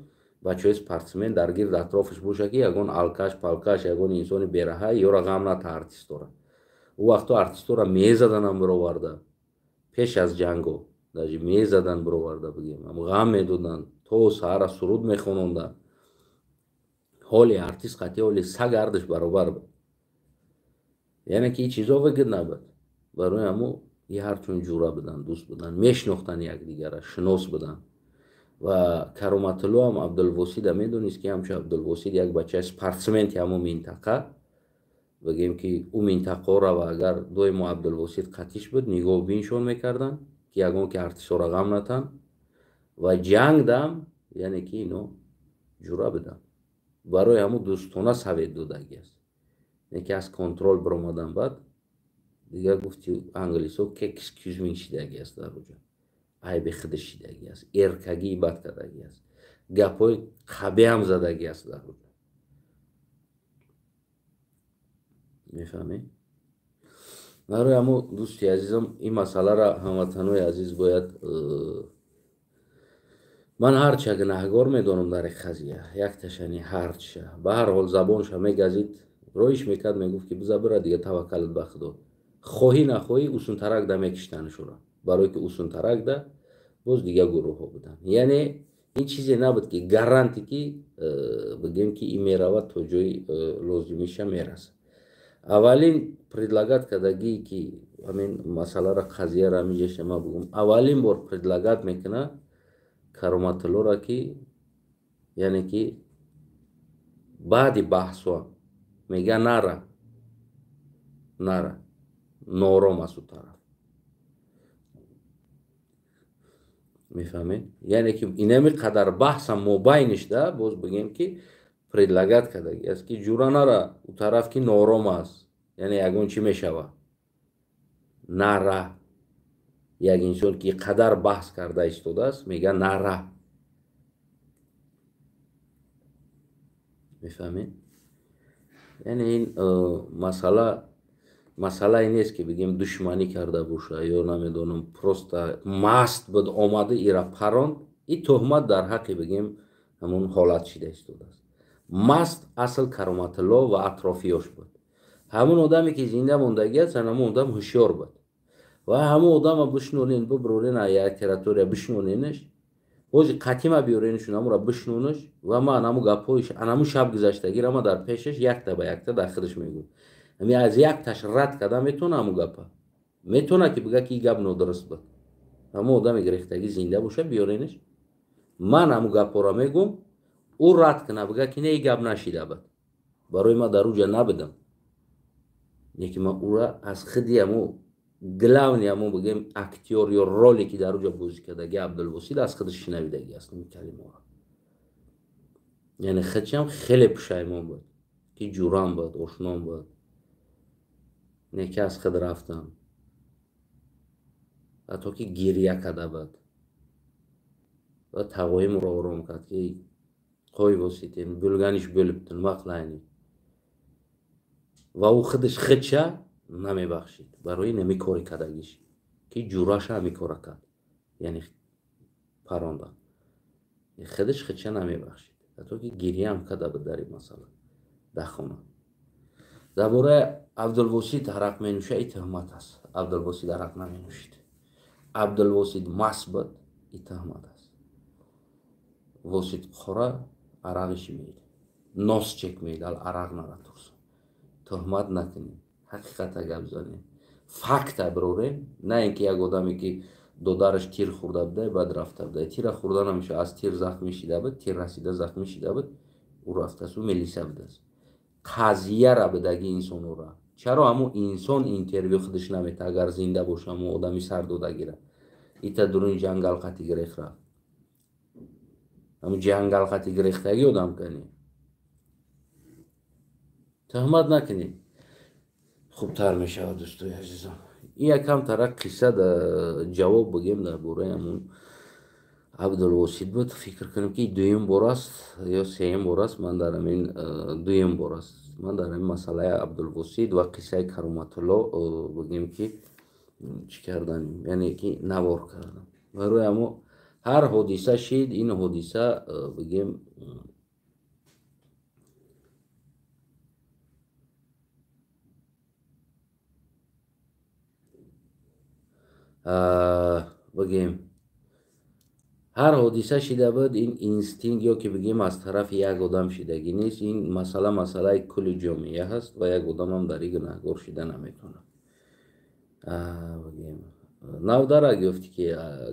Бачаҳои спортсмен дар гирд атрофаш боша, ки ягон алкаш палкаш, ягон инсони бераҳа ёра ғам ната артистора. Ӯ вақто артистора мезаданам бироварда, пеш аз ҷанго даже мезадан бироварда, бигем, ғам медоданд, то саҳара суруд мехононданд. Ҳоли артист қатъи ҳоли саг ардаш баробар буд. Яъне ки ин чизо выгод набуд барои ҳамо. И ҳарчун ҷура буданд, дӯст буданд, мешинохтанд якдигара, шинос буданд. Ва Кароматулло ҳам Абдулвосида медонист, ки ҳамчун Абдулвосид як бачаи спортсменти ҳамон минтақа, бигем, ки ӯ минтақаро ва агар доимо Абдулвосид қатиш буд, нигоҳбиншон мекарданд, ки ягон ки артистҳоро ғам натанд. Ва ҷангдам, яъне ки ино ҷура буданд. Барои ҳамун дӯстона совет додагӣ аст, не ки аз контроль биромадан. Баъд дигар гуфти англисо, excuse me шидагӣ аст, дар оҷа айби худаш шидагӣ аст, эркагии бад кардагӣ аст, гапҳои қабеҳам задагӣ аст дар оҷа. Мефаҳмед? Барои ҳамо, дӯсти азизам, ин масъаларо ҳамватанои азиз бояд ман ҳарча гунаҳгор медонам дар ин қазия, якташани ҳарча. Ба ҳар ҳол забонша мегазид, роиш мекард, мегуфт, ки биза бира дига, таваккалат ба Худо. Хоҳӣ нахоҳӣ, усунтаракда мекиштаншура, барое ки усунтаракда боз дигар гурӯҳҳо буданд. Яъне ин чизе набуд, ки гаранти, ки бигем, ки ин меравад, то ҷои лозимиша мерасад. Аввалин предлагать кардагие, ки ҳамин масъаларо, қазияро ҳаминҷаша ма бугум, аввалин бор предлагать мекунад Кароматуллоро, ки яъне ки баъди баҳсҳо мега: «Нара, нара, нором аст ӯ тараф». Мефаҳмед? Яъне ки инами қадар баҳсам мобайнишда боз, бигем, ки предлагать кардагӣ аст, ки ҷура, нара ӯ тараф, ки нором аст, яъне ягон чӣ мешава, нара. Як инсон, ки қадар баҳс карда истодааст, мега: «Нара». Мефаҳмед? Яъне ин масъала масъалае нест, ки бигем, душманӣ карда боша ё намедонам, просто маст буд, омада ира паронд. И тӯҳмат дар ҳаққи, бигем, ҳамон ҳолат шида истодааст. Маст асл Кароматулло ва атрофиёш буд. Ҳамон одаме, ки зинда мондагӣ аст, ҳамон одам ҳушёр буд. Ва ҳамон одама бишнонен, биброрен як территория, бишноненаш, бози қатима биёреншун, ҳамура бишнонаш. Ва ман ҳаму гапҳоиш, анаму шаб гузаштагира ма дар пешаш якта ба якта дар худаш мегӯм. Ҳами аз якташ рад карда метавона, ҳаму гапа метавона, ки бига, ки ин гап нодуруст буд. Ҳамон одаме гирифтагӣ зинда боша, биёренаш, ман ҳаму гапҳоро мегӯм, ӯ рад кана, бига, ки не, ин гап нашида буд, барои ман дар уҷа набудам. Лекин ман ӯра аз худи ҳаму главный, ҳамон, бигем, актёр ё роле, ки дар уҷа бозӣ кардаги, Абдулвосид, аз худаш шунавидагӣ аст ин калимаро. Яъне худшам хеле пушаймон буд, ки ҷурам буд, ошном буд, не ки аз худ рафтам, ҳатто ки гирья карда буд. Ва тағоимро ором кард, ки қой воситем bo'lганиш bo'libdi, nima qilaylik. Ва ӯ худаш худша намебахшид барои нами кори кардагиш, ки ҷураша ҳами кора кард, яъне парондан. Худаш худша намебахшид, ҳатто ки гирьяам карда буд дар ин масъала дар хона. Дар бораи Абдулвосид арақ менӯша, и тӯҳмат аст. Абдулвосид арақ наменӯшид. Абдулвосид маст буд, и тӯҳмат аст. Восид қора арақиши меид, нос чек меид, ал арақ нара турсун. Тӯҳмат накунем, ҳақиқата гап занем, факта бирорем, на ин ки як одаме, ки додараш тир хӯрда буда, баъд рафта буда. Тира хӯрда намеша, аз тир захмӣ шида буд, тир расида захмӣ шида буд, ӯ рафтааст, ӯ милиса будааст. Қазияра будаги инсонора чаро ҳамун инсон интервю худаш намета, агар зинда боша, ҳамун одами сардодагира? Ита дуруни ҷангал қати гирех рафт, ҳамун ҷангал қати гирехтагӣ одам кани. Тӯҳмат накунед, хубтар мешавад, дӯстои азизам. Ин якам тарак қисса ҷавоб, бигем, дар бораи ҳамун Абдулвосид буд. Фикр кунем, ки дуюм бор аст ё сеюм бор аст, ман дар ҳамин дуюм бор аст, ман дар ҳамин масъалаи Абдулвосид ва қиссаи Кароматулло, бигем, ки чӣ карданем, яъне ки навор кардам. Барои ҳамо Ҳар ҳодиса шид, ин ҳодиса бигем бигем ҳар ҳодиса шида буд, ин инстинкт ё ки бигем аз тарафи як одам шидагӣ нест. Ин масъала масъалаи кулли ҷомеа ҳаст ва як одамам дар ин гунаҳгор шида наметавонад. Бигем навдара гуфт ки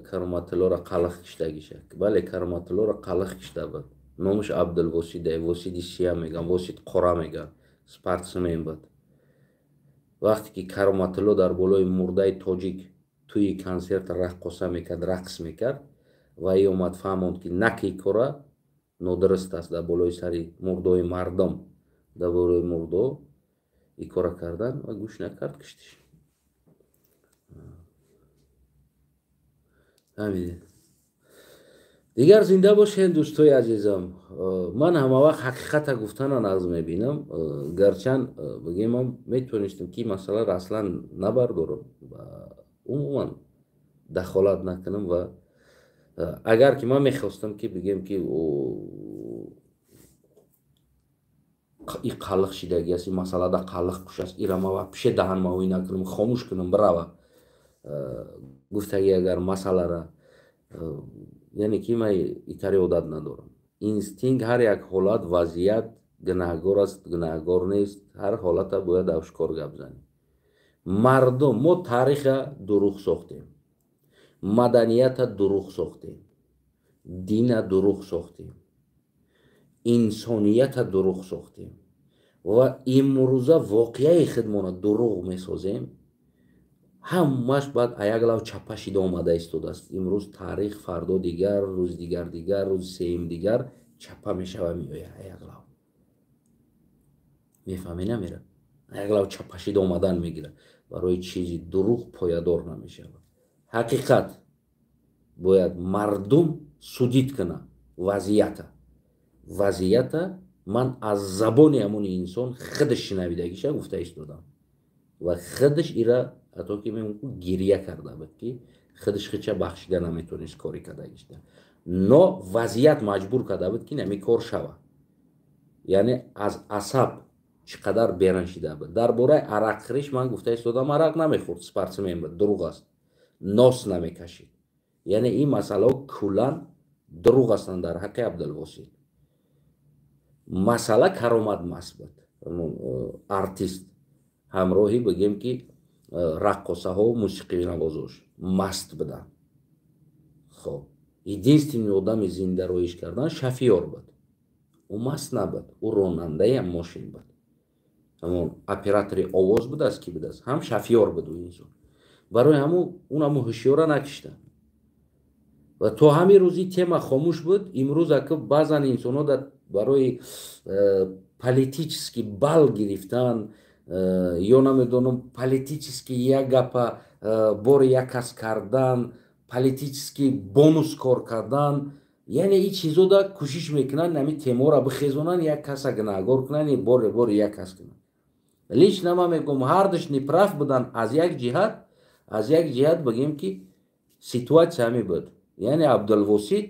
Кароматуллоро қалиқ киштагиша. Бале, Кароматуллоро қалиқ кишта буд. Номаш Абдулвосида, Восиди Сия меган, Восид Қора меган, спортсмен буд. Вақте ки Кароматулло дар болои мурдаи тоҷик тӯи консерт раққоса мекард, рақс мекард, ва и омад фаҳмонд ки наки кора нодуруст аст, дар болои сари мурдои мардум, дар болои мурдо и кора кардан, ва гӯш накард, киштиш. Ҳамин. Дигар зинда бошед, дӯстои азизам. Ман ҳамавақт ҳақиқата гуфтана нағз мебинам. Гарчанд бигем ман метавонистам ки масъаларо аслан набардорам ва умуман дахолат накунам, ва агар ки ман мехостам ки бигем ки и қалиқ шидагӣ аст, ин масъалада қалиқ куш аст, ира ман вообще даҳанмавӣ накунам, хомӯш кунам, бирава гуфтагӣ агар масъалара, яъне ки ман итари одат надорам. Инстинкт ҳар як ҳолат, вазъият гунаҳгор аст, гунаҳгор нест, ҳар ҳолата бояд ошкор гап занем. Мардум, мо таъриха дурӯғ сохтем, маданията дурӯғ сохтем, дина дурӯғ сохтем, инсонията дурӯғ сохтем ва имрӯза воқеаи худмона дурӯғ месозем. Ҳамаш баъд аяк лав чапа шида омада истодааст. Имрӯз таърих, фардо дигар, рӯз дигар дигар, рӯзи сеюм дигар чапа мешава, меояд аяк лав. Мефаҳмӣ намера? Аяк лав чапа шида омадан мегирад. Барои чизи дурӯғ поядор намешавад. Ҳақиқат бояд мардум судид кунад вазъията. Вазъията ман аз забони ҳамони инсон худаш шинавидагиша гуфта истодам ва худаш ира ҳатто ки мемумкин гирья карда буд ки худаш хича бахшида наметонист кори кардагишта. Но вазъият маҷбур карда буд ки нами кор шава. Яъне аз асаб чӣ қадар беран шида буд. Дар бораи арақхӯриш ман гуфта истодам, арақ намехӯрд, спортсмен буд, дурӯғ аст, нос намекашид. Яъне ин масъалаҳо куллан дурӯғ ҳастанд дар ҳаққи Абдулвосид. Масъала каромат маст буд. Артист ҳамроҳӣ бигем ки раққосаҳо, мусиқинавозош маст буданд. Хоб, единственный одами зинда роиш кардан шофёр буд. Ӯ маст набуд, ӯ ронандаи ҳам мошин буд. Ҳамон оператори овоз будааст, ки будааст, ҳам шофёр буд ӯ инсон. Барои ҳамун он ҳамун ҳушёра накиштанд. Ва то ҳамин рӯзи тема хомӯш буд. Имрӯз ака баъзан инсонҳо барои политический бал гирифтан ё намедонам политический як гапа бори як кас кардан, политический бонус кор кардан, яъне ин чизода кӯшиш мекунанд ҳамин темаро бихезонанд, як каса гунаҳгор кунанд, бори бори як кас кунанд. Лично ман мегӯям ҳардуш неправ буданд аз як ҷиҳат, аз як ҷиҳат бигем ки ситуатсия ҳамин буд. Яъне Абдулвосид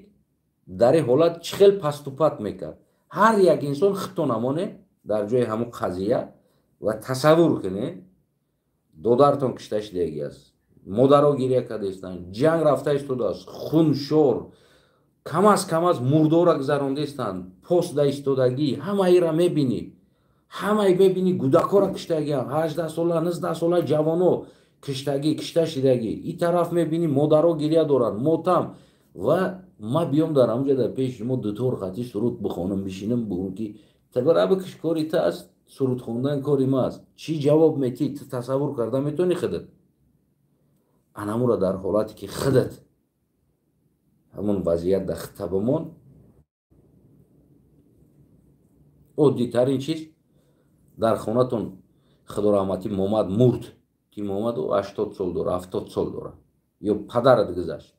дар ин ҳолат чӣ хел паступат мекард. Ҳар як инсон худто намоне дар ҷои ҳамун қазия ва тасаввур кунед, додартон кишта шидаги аст, модаро гиря карда истанд, ҷанг рафта истодааст, хуншор, камаз камаз мурдора гузаронда истанд, пост да истодагӣ, ҳамаира мебинӣ, ҳамаи мебинӣ, гудакора киштагиам, 18 сола, 19 сола ҷавоно киштагӣ, кишта шидагӣ. И тараф мебинӣ модаро гиря доранд, мотам. Ва ма биём дар ҳамҷа дар пеши шумо дутор хати суруд бихонам, бишинам, бигӯм ки табара бикиш, кори та аст, суруд хондан кори ма аст. Чӣ ҷавоб метӣ? Ту тасаввур карда метавонӣ худат? Анамура дар ҳолате ки худат ҳамон вазъият дар хита бимон, оддитарин чиз дар хонатон худо раҳматӣ Момад мурд, ки Момад 80 сол дора, 70 сол дора, ё падарат гузашт,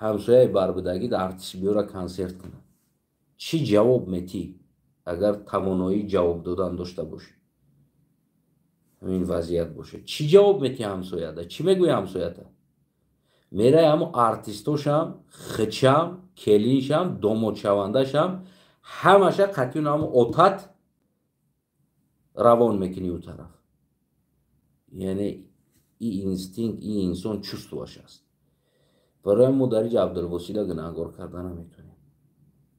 ҳамсояи барбудагӣ дар артист биёра консерт кунад. Чӣ ҷавоб метӣ агар тавоноии ҷавоб додан дошта бошӣ? Ҳамин вазъият бошад. Чӣ ҷавоб метӣ ҳамсояда? Чӣ мегӯи ҳамсоята? Мерай ҳамо артистошам, хичам, келиншам, домодшавандашам ҳамаша қатъиён ҳамо отат равон мекунӣ ӯ тараф. Яъне и инстинкт, и инсон чувствоаш аст. Барои мо дар инҷа Абдулвосида гунаҳгор карда наметонем.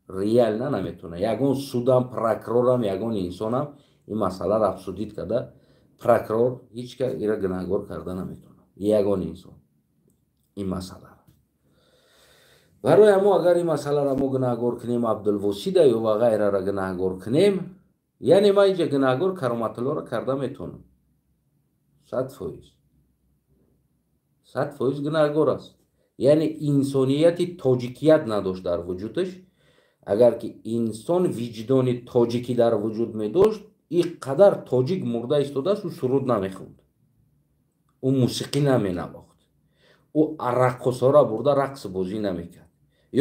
Реально наметонем. Ягон судам, прокурорам, ягон инсонам ин масъаларо обсудить карда, прокурор ҳеҷ кас ира гунаҳгор карда наметонад. Ягон инсон ин масъаларо. Барои мо агар ин масъаларо мо гунаҳгор кунем, Абдулвосида ё ва ғайраро гунаҳгор кунем, яъне ман инҷа гунаҳгор Кароматуллоро карда метавонам. 100%. 100% гунаҳгор аст. Яъне инсонияти тоҷикият надошт дар вуҷудаш. Агар ки инсон виҷдони тоҷикӣ дар вуҷуд медошт, ин қадар тоҷик мурда истодааст, ӯ суруд намехонд, ӯ мусиқӣ наменавохт, ӯ раққосҳоро бурда рақс бозӣ намекард.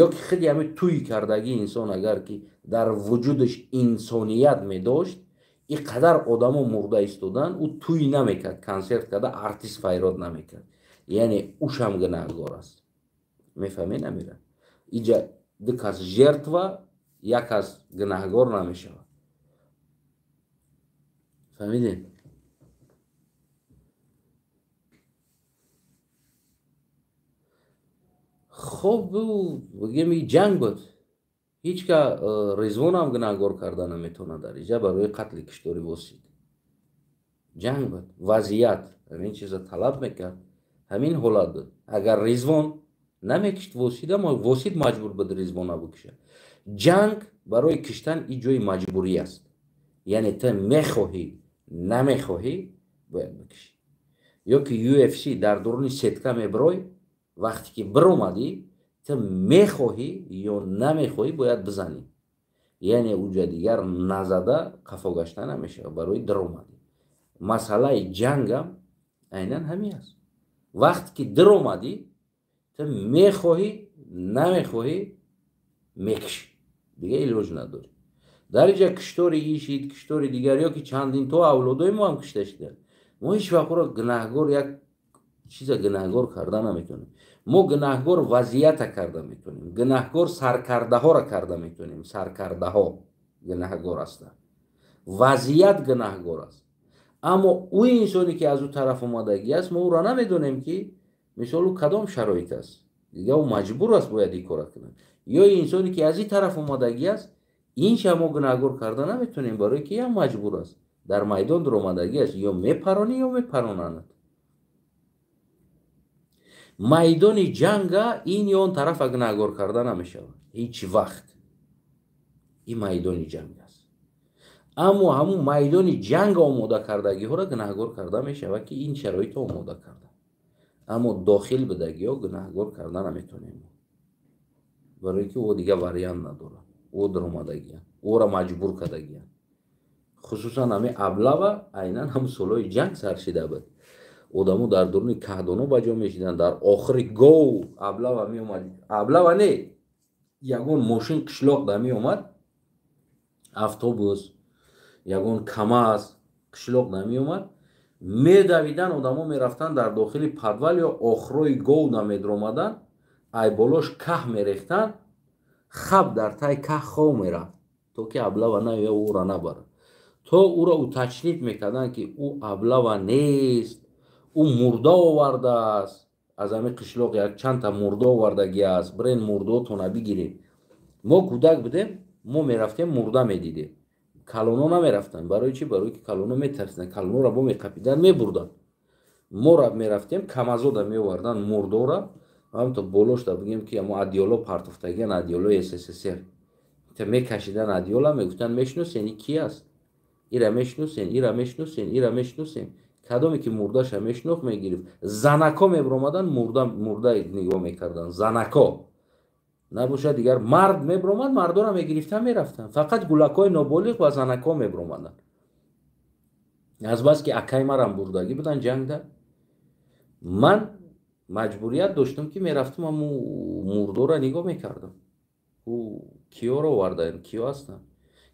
Ё ки худи ҳамин тӯй кардагии инсон агар ки дар вуҷудаш инсоният медошт, ин қадар одамо мурда истодан, ӯ тӯй намекард, консерт карда артист файрод намекард. Яъне ӯшам гунаҳгор аст. Мефаҳмед намира? Иҷа ду кас жертва, як кас гунаҳгор намешавад. Фаҳмидед? Хоб, бигем и ҷанг буд. Ҳеҷ ка Резвонам гунаҳгор карда наметавонад дар иҷа барои қатли киштори Восит. Ҷанг буд, вазъият ҳамин чиза талаб мекард, ҳамин ҳолат буд. Агар Резвон намекишт Восида, Восит маҷбур буд Резвона бикушад. Ҷанг барои киштан и ҷои маҷбурӣ аст. Яъне ту мехоҳӣ, намехоҳӣ, бояд бикушӣ. Ё ки UFC дар дуруни сетка мебирой, вақте ки биромадӣ, ту мехоҳӣ ё намехоҳӣ бояд бизанӣ. Яъне уҷа дигар назада қафо гашта намешавад барои диромадӣ. Масъалаи ҷангам айнан ҳамин аст. Вақте ки диромадӣ, ту мехоҳӣ, намехоҳӣ, мекушӣ. Дига илоҷ надорӣ. Дар инҷа киштори ишид, киштори дигар ё ки чандин то авлодои мо ҳам кишта шуданд. Мо ҳеҷ вақт ӯро гунаҳгор як чиза гунаҳгор карда наметавонем. Мо гунаҳгор вазъията карда метавонем, гунаҳгор саркардаҳоро карда метавонем. Саркардаҳо гунаҳгор ҳастанд, вазъият гунаҳгор аст. Аммо ӯ инсоне ки аз ӯ тараф омадагӣ аст, мо ӯро намедонем ки мисол ӯ кадом шароит аст. Дига ӯ маҷбур аст бояд ин кора кунад. Ё инсоне ки аз ин тараф омадагӣ аст, инша мо гунаҳгор карда наметавонем, барое ки ям маҷбур аст. Дар майдон дуромадагӣ аст, ё мепаронӣ, ё мепаронанд. Майдони ҷанга ин ё он тарафа гунаҳгор карда намешавад ҳеҷ вақт. Ин майдони ҷанг аст. Аммо ҳамун майдони ҷанга омода кардагиҳоро гунаҳгор карда мешавад, ки ин шароитро омода карда. Аммо дохил будагиҳо гунаҳгор карда наметавонем, барое ки ӯ дигар вариант надорад. Ӯ даромадагианд, ӯро маҷбур кардагианд. Хусусан ҳамин аблава айнан ҳамун солҳои ҷанг сар шида буд. Одамо дар дуруни каҳдоно ба ҷо мешиданд. Дар охири гов аблава меомад. Аблава не, ягон мошин қишлоқ да меомад, автобус, ягон камаз қишлоқ да меомад, медавидан, одамо мерафтанд дар дохили подвал ё охирои гов да медромаданд, ай болош каҳ мерехтанд, хаб дар тай каҳ хов мерафт, то ки аблава наоя ӯро набарад. То ӯро уточнить мекарданд, ки ӯ аблава нест, ӯ мурда овардааст, аз ҳамин қишлоқ як чандта мурда овардагӣ аст, бирен мурдаотона бигиред. Мо кӯдак будем, мо мерафтем мурда медидем. Калоно намерафтанд. Барои чӣ? Барои ки калоно метарсиданд, калоноро бо меқапиданд, мебурданд. Мо мерафтем, камазода меоварданд мурдора, ҳамто болошда бигем ки мо адиёло партофтагиан, адиёлои СССР. Та мекашидан адиёла, мегуфтанд мешиносен ин ки аст? Ира мешиносен, ира мешиносен, ира мешиносен. Кадоме ки мурдаша мешинохт мегирифт. Занако мебиромаданд, мурда мурда нигоҳ мекарданд. Занако набошад дигар мард мебиромад, мардора мегирифтан мерафтанд. Фақат гулакҳои ноболиғ ва занако мебиромаданд. Азбаски акай марам бурдагӣ буданд ҷангда, ман маҷбурият доштам ки мерафтам аму мурдора нигоҳ мекардам. Ӯ киёро овардаем, киё ҳастанд.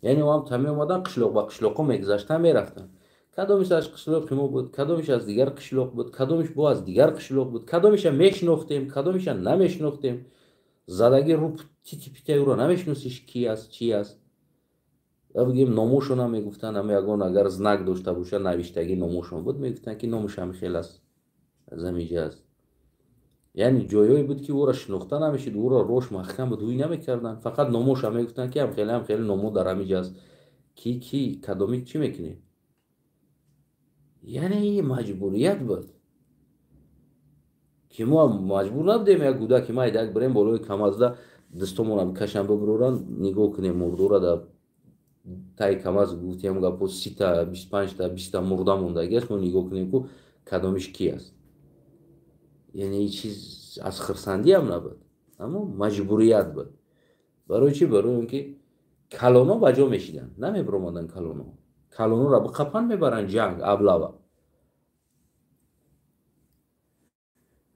Яъне ӯ ҳам та меомаданд, қишлоқ ба қишлоқҳо мегузаштанд, мерафтанд. Кадомиш аз қишлоқи мо буд, кадомиш аз дигар қишлоқ буд, кадомиш бо аз дигар қишлоқ буд, кадомиша мешинохтем, кадомиша намешинохтем. Задаги рӯ тити питаи ӯро намешиносиш, ки аст, чи аст. Ва бигем, номошона мегуфтанд, ама ягон агар знак дошта боша, навиштагӣ номошон буд, мегуфтанд, ки номаш ҳами хел аст, аз ҳамиҷа аст. Яъне ҷойҳое буд, ки ӯро шинохта намешид, ӯро рош маҳкам буд, ҳуй намекарданд, фақат номоша мегуфтанд, ки ҳамхеле ҳамхеле номо дар ҳамиҷа аст. Ки кадоми чӣ мекунем? Яъне ин маҷбурият буд, ки мо маҷбур набудем як гӯдаки майдак бирем болои камазда, дастомона бикашам, бибуроранд, нигоҳ кунем мурдора дар таи камаз. Гуфтем гапо, 30-та, 25-та, 20-та мурда мондагӣ аст, мо нигоҳ кунем, ку кадомиш ки аст. Яъне ин чиз аз хирсандиам набуд, аммо маҷбурият буд. Барои чӣ? Барои он ки калоно ба ҷо мешиданд, намебиромаданд. Калоно, калонора биқапан, мебаранд ҷанг, аблава.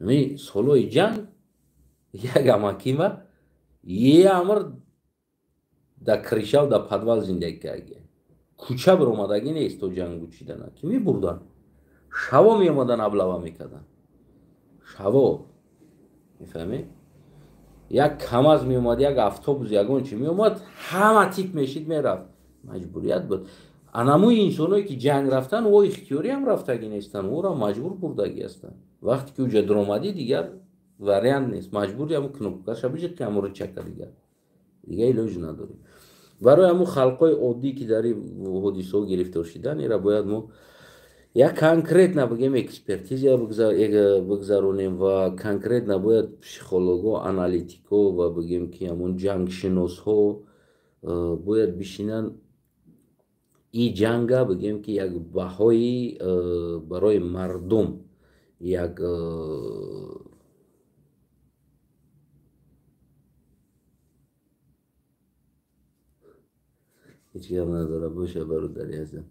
Солҳои ҷанг як амакима е амр дар кришав, дар подвал зиндагӣ карда, кӯча биромадагӣ нест то ҷанг гучидана, ки мебурданд, шаво меомадан, аблава мекарданд шаво, мефаҳмед? Як камаз меомад, як автобус, ягон чи меомад, ҳама тик мешид, мерафт. Маҷбурият буд. Анамуи инсоное, ки ҷанг рафтан, о ихтиёриам рафтагӣ нестанд, ӯро маҷбур бурдагӣ ҳастанд. Вақте ки уҷа дуромадӣ, дигар вариант нест, маҷбури ҳамун кнопкаша биҷиқи, ҳамун рычага, дигар илоҷ надорем. Барои ҳамун халқҳои оддӣ, ки дар ин ҳодисаҳо гирифтор шидан, ира бояд мо як конкретно бигем, экспертиза бигзаронем ва конкретно бояд психолого, аналитико ва бигем, ки ҳамун ҷангшиносҳо бояд бишинанд, и ҷанга бигем, ки як баҳои барои мардум, як ҳеҷ гап надора боша, бародари азизам,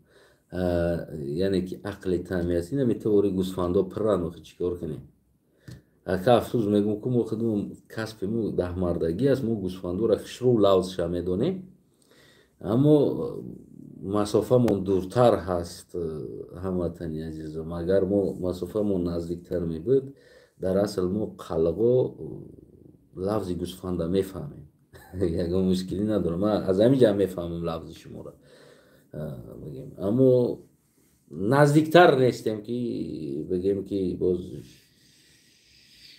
яъне ки ақли тами аст. Ина метавори гӯсфандо пирранд, охи чӣ кор кунем? Ака, афсӯс мегӯм, ку мо худмо касби мо даҳмардагӣ аст, мо гӯсфандоро хушрӯ лавзша медонем, аммо масофамон дуртар ҳаст, ҳамватани азизам. Агар мо масофамон наздиктар мебуд, дар асл мо қалғо лавзи гӯсфанда мефаҳмем, ягон мушкилӣ надорам, ман аз ҳамин ҷа мефаҳмам лавзи шуморо бигем, аммо наздиктар нестем, ки бигем, ки боз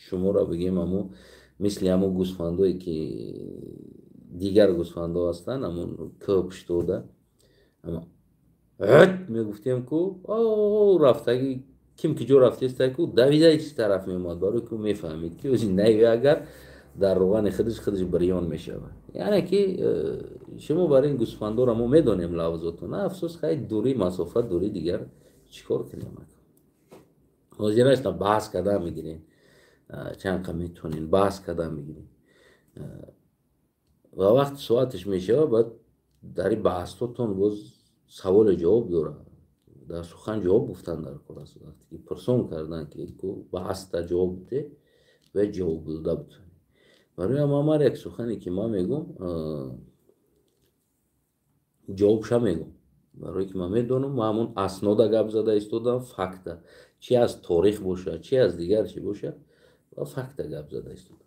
шуморо бигем, амо мисли ҳамон гӯсфандое, ки дигар гӯсфандо ҳастанд, ҳамон кӯ пуштода мегуфтем, ку рафтагӣ, ким ки ҷо рафтеста, ку давида чи тараф меомад, барои ку мефаҳмид, ки ози нави агар дар роғани худаш бирён мешавад. Яъне ки шумо бар ин гӯсфандоро мо медонем лавзотон. Афсӯс, хай, дурӣ, масофа дурӣ, дигар чӣ кор кунем? Ҳозирашна баҳс кардан мегирем, чанд қа метавонем баҳс кардан мегирем ва вақти соаташ мешавад, баъд дар ин баҳсотон боз саволу ҷавоб дорад, дар сухан ҷавоб гуфтан дар кор аст. Вақте ки пурсон кардан, ки ку баҳста ҷавоб де, бояд ҷавоб дода бутонӣ. Барои ҳама ҳар як сухане, ки ман мегӯм, ҷавобша мегӯм, барое ки ман медонам, ман ҳамон аснода гап зада истодам, факта, чи аз торих бошад, чи аз дигар чи бошад, ва факта гап зада истодам.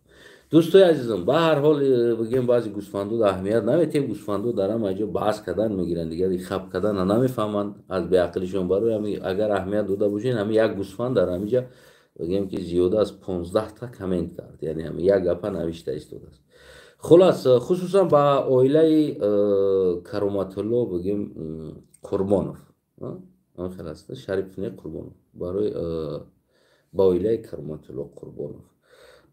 Дӯстои азизам, ба ҳар ҳол бигем, баъзе гӯсфандода аҳамият наметиҳем. Гӯсфандо дар ҳама ҷо баҳс кардан мегиранд, дигар хаб кардана намефаҳманд аз беақлишон. Барои ҳами агар аҳамият дода бошед, ҳами як гӯсфанд дар ҳамиҷа бигем, ки зиёда аз 15-та коммент кард, яъне ҳами як гапа навишта истодааст. Хулас, хусусан ба оилаи Кароматулло, бигем, Қурбонов, хел аст, Шарипов не, Қурбонов, барои ба оилаи Кароматулло Қурбонов,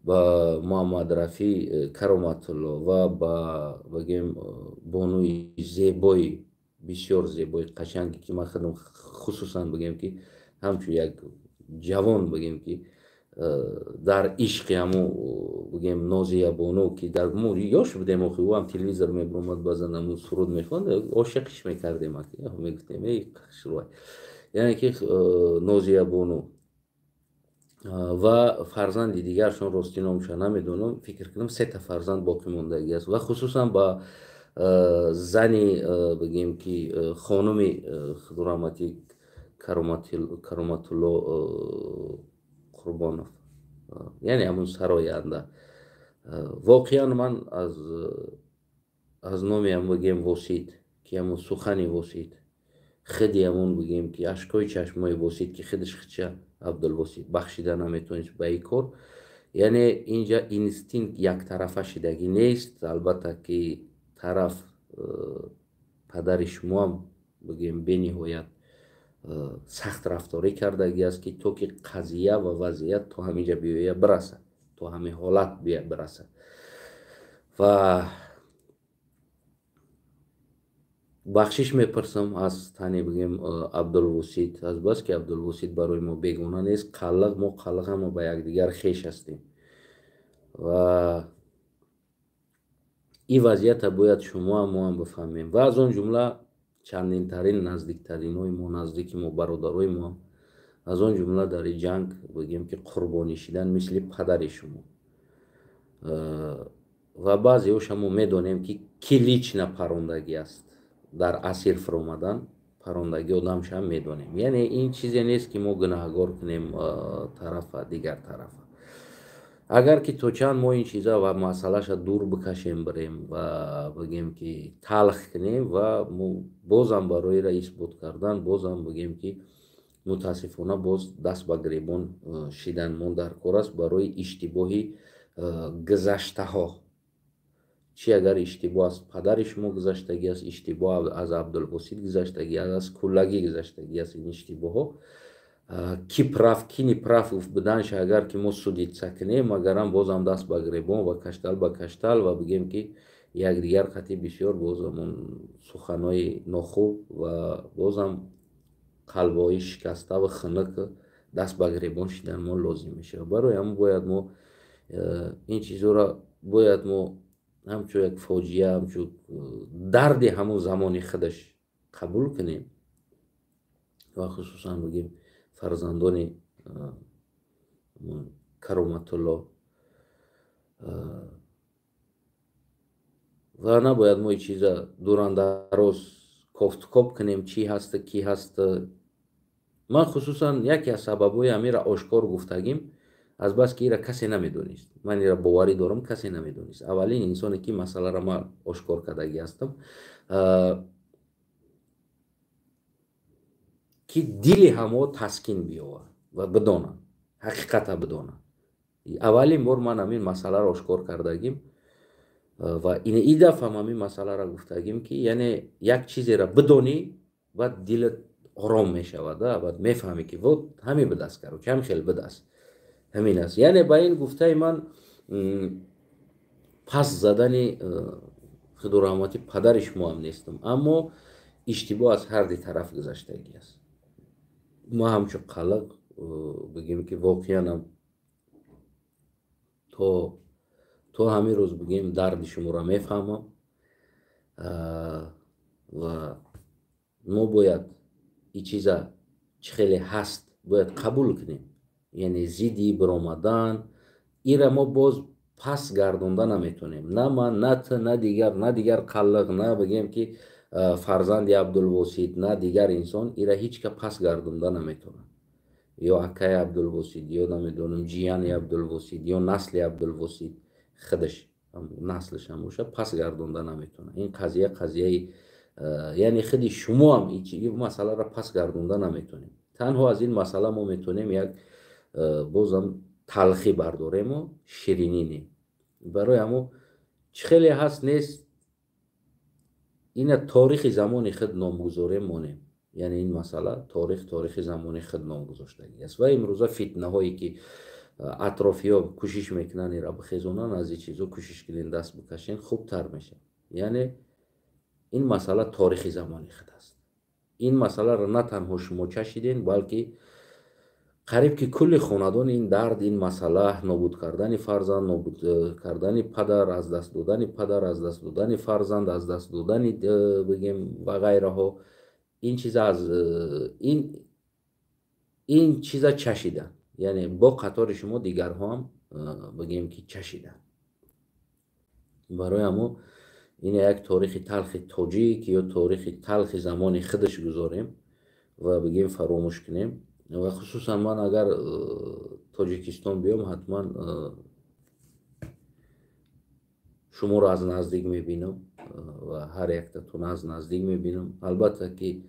ба Муҳаммадрафӣ Кароматулло ва ба, бигем, бонуи зебои, бисёр зебои, қашанге, ки ман худам хусусан, бигем, ки ҳамчун як ҷавон, бигем, ки дар ишқи ҳамо, бигем, Нозия бону, ки дар мо ёш будем, охи ӯ ҳам телевизор мебиромад, баъзан ҳамун суруд мехонд, ошиқиш мекардем, мегуфтем: «Эй, хушрӯй». Яъне ки Нозия бону ва фарзанди дигаршон, рости номша намедонам, фикр кунам, сета фарзанд боқӣ мондагӣ аст, ва хусусан ба зани, бигем, ки хонуми худораҳматӣ. Кароматулло Қурбонов, яъне ҳамун сароянда. Воқеан ман аз номи ҳам бигем Восит, ки ҳамун сухани Восит, хиди ҳамун бигем ки ашкои чашмои Восит, ки хидаш хича Абдулвосит бахшида наметавонист ба ин кор. Яъне инҷа инстинкт яктарафа шидагӣ нест. Албатта ки тараф падари шумоам бигем бениҳоят сахт рафторӣ кардагӣ аст, ки то ки қазия ва вазъият то ҳаминҷа биёя бирасад, то ҳамин ҳолат бирасад. Ва бахшиш мепурсам аз тани бигем Абдулвосит, аз бас ки Абдулвосит барои мо бегона нест, қаллиқ мо қаллиқ ҳама ба якдигар хеш ҳастем. Ва ин вазъията бояд шумоам моам бифаҳмем. Ва аз он ҷумла чандинтарин наздиктаринҳои мо, наздики мо, бародарои моам аз он ҷумла дар ин ҷанг бигем ки қурбонӣ шидан мисли падари шумо. Ва баъзеҳоша мо медонем ки ки лично парондагӣ аст, дар асир фуромадан парондагӣ одамшам медонем. Яъне ин чизе нест ки мо гунаҳгор кунем тарафа дигар тарафа. Агар ки то чанд мо ин чиза ва масъалаша дур бикашем бирем ва бигем ки талх кунем ва бозам барои исбот кардан, бозам бигем ки мутаассифона боз даст ба гиребон шидан мо дар кор аст барои иштибоҳи гузаштаҳо. Чи агар иштибоҳ аз падари шумо гузаштагӣ аст, иштибоҳ аз Абдулбосит гузаштагӣ аст, аз куллагӣ гузаштагӣ аст, ин иштибоҳҳо ки прав ки не прав буданша агар ки мо судиться кунем, агарам бозам даст ба гиребон ва каштал ба каштал ва бигем ки якдигар қатъи бисёр бозам он суханои нохуб ва бозам қалбҳои шикаста ва хунук даст ба гиребон шидан мо лозим мешавад. Барои ҳамон бояд мо ин чизҳоро бояд мо ҳамчун як фоҷиа, ҳамчун дарди ҳамон замони худаш қабул кунем ва хусусан бигем фарзандони Кароматулло. Ва набояд мо ин чиза дурандароз кофткоб кунем, чӣ ҳаст, кӣ ҳаст. Ман хусусан яке аз сабабҳои ҳамира ошкор гуфтагим аз бас ки ира касе намедонист. Ман ира боварӣ дорам, касе намедонист. Аввалин инсоне ки масъаларо ман ошкор кардагӣ ҳастам, ки дили ҳамо таскин биёвад ва бидонад, ҳақиқата бидонад. Аввалин бор ман ҳамин масъаларо ошкор кардагим ва ин дафъа ҳамин масъаларо гуфтагим, ки яъне як чизеро бидонӣ, баъд дилат ором мешавад, баъд мефаҳмӣ ки вот ҳамин будаст, короче, ҳамин хел будаст, ҳамин аст. Яъне ба ин гуфтаи ман пас задани худораҳматӣ падари шумоам нестам, аммо иштибоҳ аз ҳар ди тараф гузаштагӣ аст. Ма ҳамчун қаллиқ бигем ки воқеанам то ҳамин рӯз бигем дарди шуморо мефаҳмам ва мо бояд ин чиза чӣ хеле ҳаст бояд қабул кунем. Яъне зидди биромадан ира мо боз пас гардонда наметонем. На ман, на ту, на дигар, на дигар қаллиқ, на бигем ки фарзанди Абдулвосит, на дигар инсон ира ҳеҷ ка пас гардонда наметонад. Ё акаи Абдулвосит, ё намедонам ҷияни Абдулвосит, ё насли Абдулвосит худаш наслаш ҳам бошад пас гардонда наметонад. Ин қазия қазияи яъне худи шумоам ин масъаларо пас гардонда наметонем. Танҳо аз ин масъала мо метонем як бозам талхӣ бардорему ширинӣ не. Барои ҳамо чӣ хеле ҳаст нест, ина торихи замони худ номгузорем монем. Яъне ин масъала торихи замони худ номгузоштагӣ аст. Ва имрӯза фитнаҳое ки атрофиҳо кӯшиш мекунанд ира бихезонанд, аз ин чизо кӯшиш кунен даст бикашен, хубтар мешавад. Яъне ин масъала торихи замони худ аст. Ин масъаларо на танҳо шумо чашиден, балки қариб ки кулли хонадон ин дард, ин масъала, нобуд кардани фарзанд, нобуд кардани падар, аз даст додани падар, аз даст додани фарзанд, аз даст додани бигем ва ғайраҳо, ин чиза аз ин чиза чашиданд. Яъне бо қатори шумо дигарҳо ҳам бигем ки чашиданд. Барои ҳамо ин як торихи талхи тоҷик ё торихи талхи замони худаш гузорем. ва бигем фаромӯш кунем. Ва хусусан ман агар Тоҷикистон биём, ҳатман шуморо аз наздик мебинам ва ҳар яктатон аз наздик мебинам. Албатта ки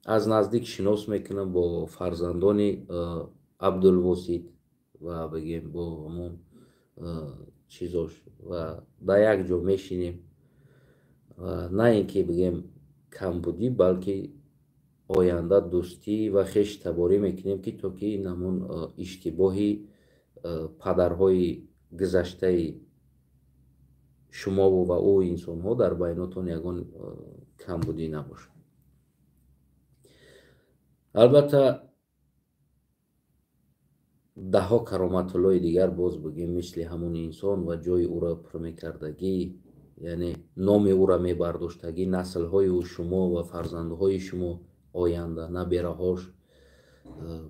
аз наздик шинос мекунам бо фарзандони Абдулвосит ва бигем бо ҳамон чизош ва дар як ҷо мешинем, на ин ки бигем камбудӣ, балки оянда дӯстӣ ва хештаборӣ мекунем, ки то ки ин ҳамон иштибоҳи падарҳои гузаштаи шумову ва ӯ инсонҳо дар байнотон ягон камбудӣ набошад. Албатта даҳҳо кароматуллои дигар боз бигем мисли ҳамон инсон ва ҷои ӯро пур мекардагӣ, яъне номи ӯро мебардоштагӣ, наслҳои ӯ шумо ва фарзандҳои шумо оянда набераҳош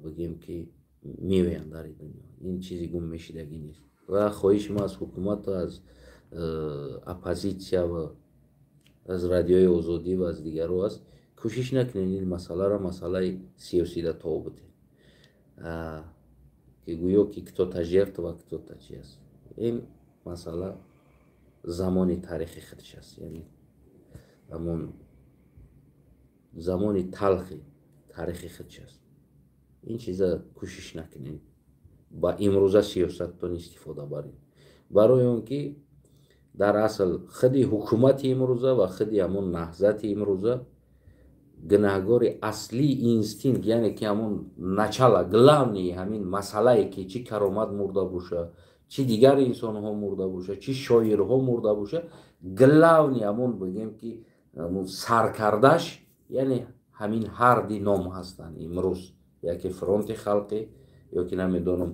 бигем ки меоянд дар ин дунё. Ин чизи гум мешидагӣ нест. Ва хоҳиши ма аз ҳукумат, аз оппозитсия ва аз Радиои Озодӣ ва аз дигарҳо аст, кӯшиш накунед ин масъаларо масъалаи сиёсида тоб бидед, ки гӯё ки кто-то жертва, кто-то чи аст. Ин масъала замони таърихи худаш аст, яъне ҳамон замони талхи таърихи худаш аст. Ин чиза кӯшиш накунед ба имрӯза сиёсаттон истифода баред, барои он ки дар асл худи ҳукумати имрӯза ва худи ҳамон наҳзати имрӯза гунаҳгори аслии инстинкт, яъне ки ҳамон начало, главный ҳамин масъалае ки чӣ Каромат мурда боша, чӣ дигар инсонҳо мурда боша, чӣ шоирҳо мурда боша, главный ҳамон бигем ки саркардаш, яъне ҳамин ҳарди ном ҳастанд имрӯз, яке фронти халқӣ ё ки намедонам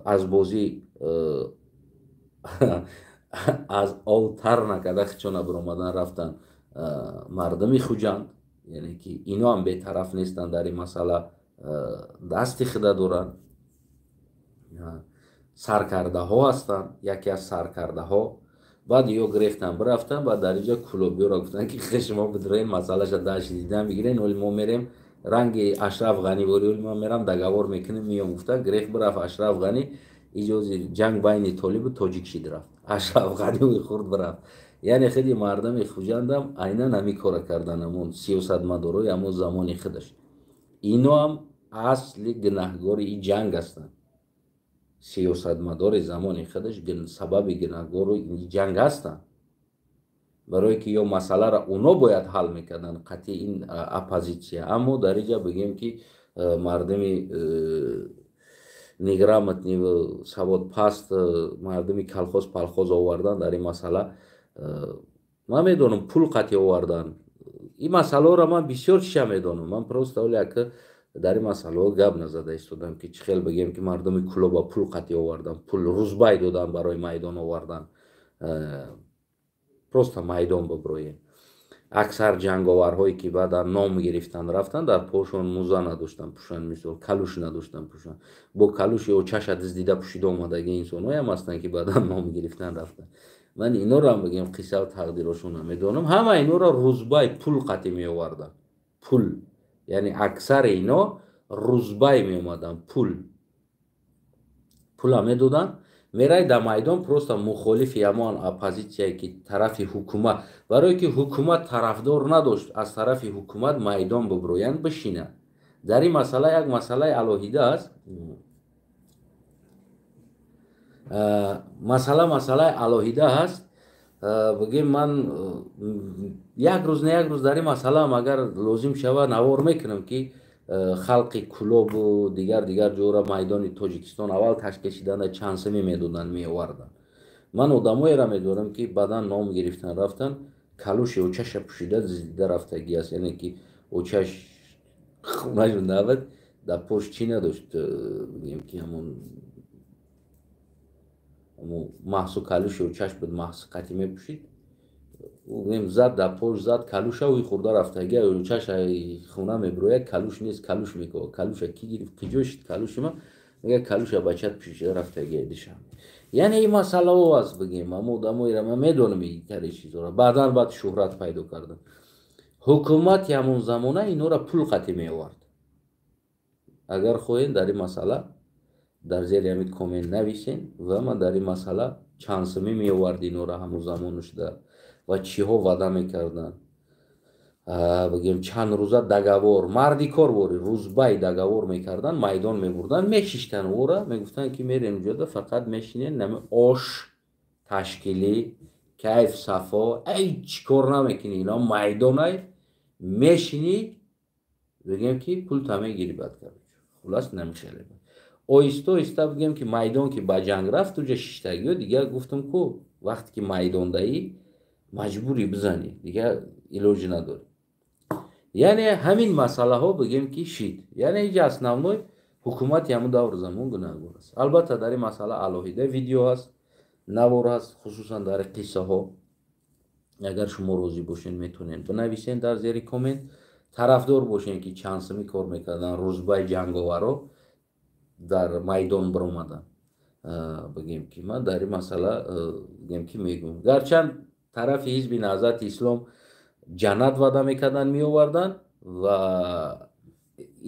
аз бозӣ аз ов тар накарда хичона биромадан рафтан мардуми Хуҷанд, яъне ки ино ҳам бетараф нестанд дар ин масъала, дасти худа доранд, саркардаҳо ҳастанд, яке аз саркардаҳо. Баъд ё гирефтан бирафтан, баъд дар инҷо кулобиёро гуфтанд ки шумо бидроен масъалаша дашт дидан бигирен, оли мо мерем ранги Ашраф Ғанӣ вори, оли мо мерам договор мекунем миём гуфтан. Гирефт бирафт Ашраф Ғанӣ, иҷози ҷанг байни толибу тоҷик шид рафт, Ашраф Ғанӣ хурд бирафт. Яъне худи мардуми Хуҷандам айнан ҳамин кора кардан, ҳамон сиёсатмадорои ҳамон замони худаш. Ино ҳам асли гунаҳгори ин ҷанг ҳастанд. Сиёсатмадори замони худаш сабаби гунаҳгори ин ҷанг ҳастанд, барое ки ё масъаларо оно бояд ҳал мекарданд қатъи ин оппозитсия. Аммо дар инҷа бигем ки мардуми неграмотный, саводпаст, мардуми колхоз палхоз овардан дар ин масъала. Ман медонам пул қатъи овардан ин масъалаҳоро, ман бисёр чиша медонам. Ман просто оли ака дар ин масъалаҳо гап назада истодам, ки чӣ хел бигем ки мардуми Кулоба пул қатъи овардан, пул рӯзбай додан барои майдон овардан, просто майдон биброем. Аксар ҷанговарҳое ки баъдан ном гирифтан рафтан, дар пошон муза надоштан пӯшанд, мисол калуш надоштан пӯшанд, бо калуши очаша дуздида пӯшида омадаги инсонҳоям ҳастанд, ки баъдан ном гирифтан рафтан. Ман инорам бигем қиссаву тақдирошонро медонам. Ҳама инора рӯзбай пул қатъи меоварданд, пул, яъне аксари ино рӯзбай меомаданд, пул пула медоданд, мерай дар майдон просто мухолифи ҳамон оппозитсияе ки тарафи ҳукумат, барое ки ҳукумат тарафдор надошт, аз тарафи ҳукумат майдон биброянд бишинанд. Дар ин масъала як масъалаи алоҳида аст, масъалаи алоҳида ҳаст. Бигем ман як рӯз не як рӯз дар ин масъалаам агар лозим шавад навор мекунам, ки халқи Кулобу дигар дигар ҷора майдони Тоҷикистон аввал ташкил шиданда чанд сами медоданд меоварданд. Ман одамоеро медонам, ки баъдан ном гирифтан рафтан, калуши очаша пӯшида зида рафтагӣ аст, яъне ки очаш хунашо набад, дар пош чӣ надошт, бигем ки ҳамон маҳсу калуши очаш буд, маҳсу қатӣ мепӯшид, зад дар пош, зад калуша, ӯй хӯрда рафтагӣ, очаш хона мебирояд, калуш нест, калуш мекова, калуша ки гирифт, киҷо шид калуши ма? Мега калуша бачат пӯшида рафтагӣ Душанбе. Яъне ин масъалаҳо аст, бигем, аммо одамоеро ман медонам ин тари чизҳоро, баъдан баъд шӯҳрат пайдо кардам. Ҳукумати ҳамон замона инора пул қатӣ меовард. Агар хоҳем, дар ин масъала дар зери ҳамин коммент нависен ва ман дар ин масъала чанд сумӣ меовард инора ҳамон замонашда ва чиҳо ваъда мекарданд. Бигем, чанд рӯза договор, марди кор бори рӯзбай договор мекарданд, майдон мебурданд, мешиштанд ора, мегуфтанд, ки мерем уҷода, фақат мешинен, нами ош ташкилӣ, кайф сафо, ай чӣ кор намекунӣ, ино майдонай мешинӣ, бигем, ки пулта мегирӣ. Бад кард, хулас, намехеле. Оҳиста оҳиста, бигем, ки майдон ки ба ҷанг рафт, уҷа шиштагиё дигар, гуфтам ку, вақте ки майдондаӣ, маҷбурӣ бизанӣ, дигар илоҷӣ надорӣ. Яъне ҳамин масъалаҳо, бигем, ки шид. Яъне иҷа основной ҳукумати ҳамун давру замон гунаҳгор аст. Албатта, дар ин масъала алоҳида видео ҳаст, навор ҳаст, хусусан дар қиссаҳо. Агар шумо розӣ бошед, метавонед бинависен дар зери коммент, тарафдор бошед, ки чанд сумӣ кор мекарданд рӯзбаи ҷанговаро дар майдон биромадан. Бигем, ки ман дар ин масъала, бигем, ки мегӯм, гарчанд тарафи ҳизби Наҳзати Ислом ҷаннат ваъда мекарданд, меоварданд ва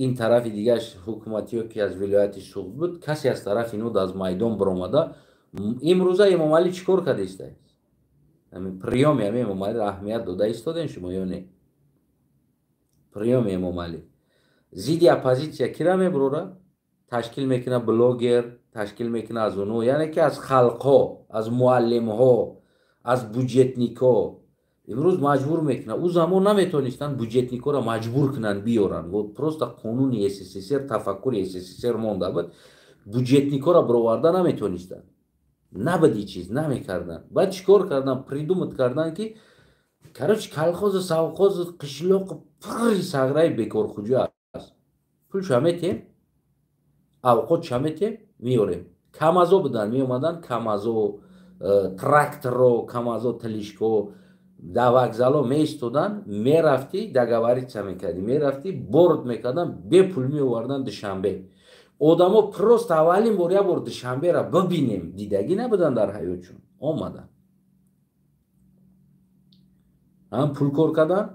ин тарафи дигараш ҳукуматиё, ки аз вилояти Суғд буд, касе аз тарафи ино аз майдон биромада. Имрӯза Эмомалӣ чӣ кор карда истааст? Приёми ҳами Эмомалиро аҳамият дода истодем шумо ё не? Приёми Эмомалӣ зидди оппозитсия кира мебурора, ташкил мекунад, блогер ташкил мекунад аз оно, яъне ки аз халқҳо, аз муаллимҳо, аз бюджетникҳо имрӯз маҷбур мекунад. Ӯ замон наметавонистанд бюджетникҳоро маҷбур кунанд, биёранд. Вот просто қонуни СССР, тафаккури СССР монда буд, бюджетникҳоро бироварда наметавонистанд, набуд, ин чиз намекарданд. Баъд чӣ кор карданд? Придумать карданд, ки, короче, колхозу совхозу қишлоқу пурри сағраи бекорхуҷа аст, пулша метем, авқотша метем, меорем. Камазо буданд, меомаданд камазо, тракторо, камазо, тележко дар вокзало меистоданд. Мерафтӣ, договориться мекардӣ, мерафтӣ, борт мекарданд, бепул меоварданд Душанбе. Одамо просто аввалин бор як бор Душанберо бибинем, дидагӣ набуданд дар ҳаётшон, омаданд, ҳам пул кор карданд,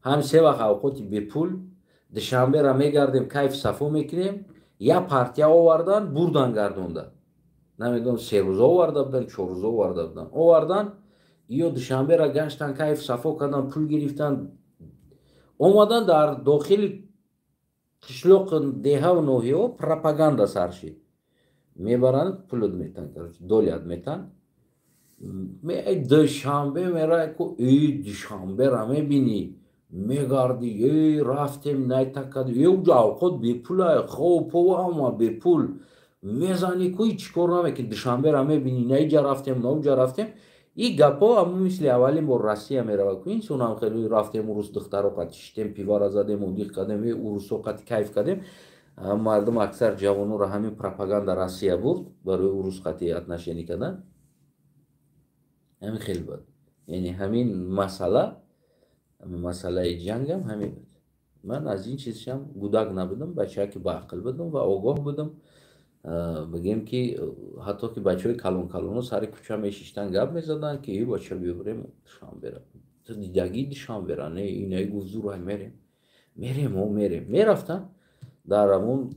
ҳам се вақт авқоти бепул, Душанберо мегардем, кайф сафо мекунем. Як партия овардан, бурдан, гардонда, намедонам, 3 рӯза оварда буданд, 4 рӯза оварда буданд, овардан ё Душанберо гаштан, кайф сафо кардан, пул гирифтан, омадан, дар дохили қишлоқу деҳаву ноҳияҳо пропаганда сар шид. Мебаранд, пулот метан, долят метан, Душанбе мерай ку, и Душанбера мебинӣ, мегарди, е рафтем, найтакад, е уҷа авқот бепула, хоб ҳама бепул, мезани ку, чӣ кор намекунӣ, Душанбера мебинӣ, на иҷа рафтем, на уҷа рафтем. И гапҳо ҳамун мисли аввалин бор Россия мерава ку инсонам, хеле рафтем, урус духтаро қати шиштем, пивара задем, одиқ кардем, урусо қати кайф кардем. Мардум, аксар ҷавононро ҳамин пропаганда Россия бурд барои урус қати отношение кардан. Ҳамин хел буд. Яъне ҳамин масъала, масъалаи ҷангам ҳамин буд. Ман аз ин чизшам гудак набудам, бачаки баақл будам ва огоҳ будам. Бигем, ки ҳатто ки бачаҳои калон калоно сари кӯча мешиштанд, гап мезаданд, ки э бача, биёрем Душанбера, ту дидагӣ Душанбера не? Инаи гуфт: «Зурай, мерем, мерем, о мерем». Мерафтанд, дар ҳамун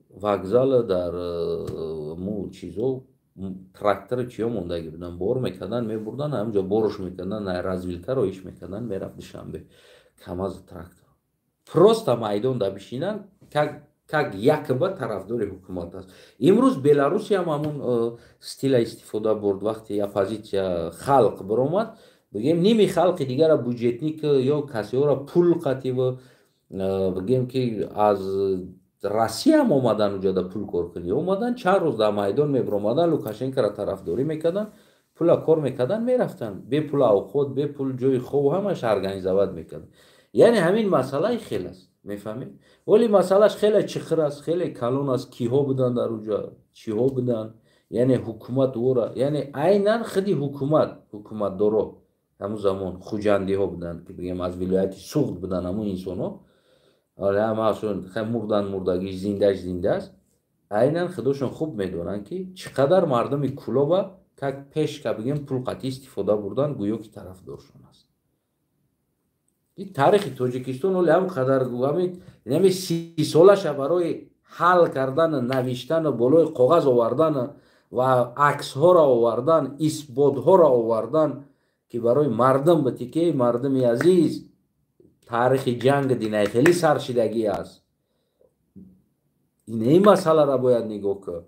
вокзал, дар му чизо трактори чиё мондагӣ буданд, бор мекарданд, мебурданд, ҳаминҷо боруш мекарданд, развилкаро иш мекарданд, мерафт Душанбе камазу трактор. Просто майдонда бишинанд, как якба тарафдори ҳукумат аст. Имрӯз Беларусиям ҳамун стила истифода бурд. Вақте оппозитсия, халқ биромад, бигем, ними халқи дигара бюджетник ё касеҳоро пул қативу, бигем, ки аз Россияам омадан уҷода пул кор кунӣ, омадан, чанд рӯз дар майдон мебиромадан, Лукашенкоро тарафдорӣ мекарданд, пула кор мекарданд, мерафтанд, бепул авқот, бепул ҷои хобу ҳамаш организовать мекарданд. Яъне ҳамин масъалаи хел аст, мефаҳмед? Вале масъалаш хеле чиқир аст, хеле калон аст. Киҳо буданд дар уҷа, чиҳо буданд? Яъне ҳукумат ора, яъне айнан худи ҳукумат, ҳукуматдоро ҳамун замон хуҷандиҳо буданд, ки, бигем, аз вилояти Суғд буданд ҳамун инсонҳо. Ҳамаашон мурдан мурдагӣ, зиндааш зинда аст. Айнан худошон хуб медонанд, ки чӣ қадар мардуми Кулоба как пешка, бигем, пул қатъӣ истифода бурдан, гӯё ки тарафдоршон аст. Таърихи Тоҷикистон оли ҳам қадар ҳамин 30 солаша барои ҳал кардан, навиштан, болои коғаз овардан ва аксҳоро овардан, исботҳоро овардан, ки барои мардум бити, ки мардуми азиз, таърихи ҷанг динай хеле саршидагӣ аст. Ин масъаларо бояд нигоҳ кард.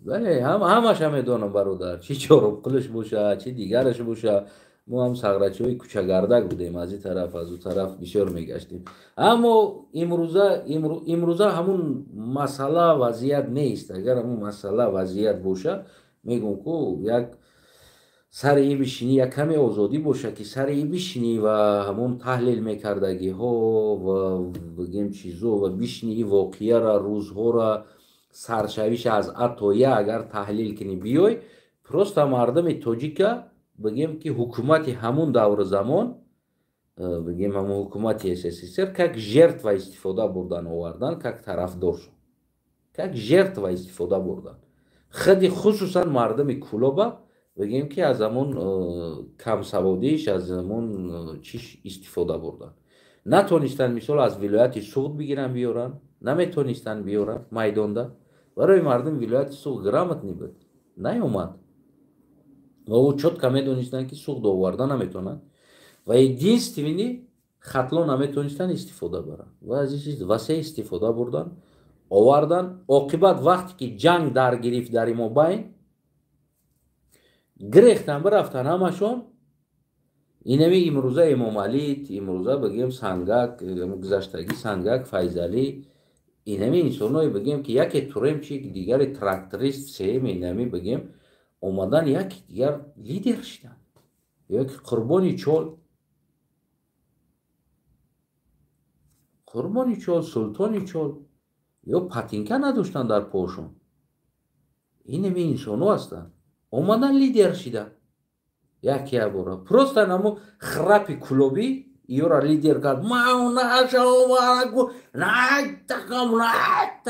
Бале, ҳамаша медонам, бародар, чӣ чорубқилиш боша, чӣ дигараш боша. Мо ҳам сағрачиҳои кӯчагардак будем, аз ин тараф, аз ӯ тараф бисёр мегаштем. Аммо имрӯза ҳамун масъала вазъият нест. Агар ҳамун масъала вазъият боша, мегӯм ку як сари и бишинӣ, як каме озодӣ боша, ки сари и бишинӣ ва ҳамун таҳлил мекардагиҳо ва бигем чизо ва бишинӣ и воқеяра, рӯзҳора, саршавиша аз а то я агар таҳлил кунӣ биёй, просто мардуми тоҷика бигем ки ҳукумати ҳамун давру замон, бигем ҳамун ҳукумати СССР как жертва истифода бурдан, овардан, как тарафдор шуд, как жертва истифода бурдан. Худи хусусан мардуми Кулоба бигем ки аз ҳамун камсаводиш, аз ҳамун чиш истифода бурдан. Натонистанд мисол аз вилояти Суғд бигиранд биёранд, наметонистанд биёранд майдонда. Барои мардуми вилояти Суғд грамотный буд, наёмад. Ва ӯ чётко медонистанд, ки Суғд оварда наметонанд ва единственный Хатлон наметонистанд истифода баранд. Ва аз ин чиз васеъ истифода бурдан, овардан. Оқибат вақте ки ҷанг даргирифт дар мобайн, гирехтан бирафтан ҳамашон. Инами имрӯза Эмомалӣ, имрӯза бигем Сангак, гузаштагӣ Сангак, Файзалӣ, инами инсоное бигем ки яке туремчик, дигаре тракторист, сеюм инами бигем омадан яке дигар лидер шиданд. Ёки Қурбони Чол, Қурбони Чол, Султони Чол, ё патинка надоштанд дар пошон. Инами инсоно ҳастанд. Омадан лидер шиданд. Яке бора. Просто намо храпи кулобӣ ёра лидер кард.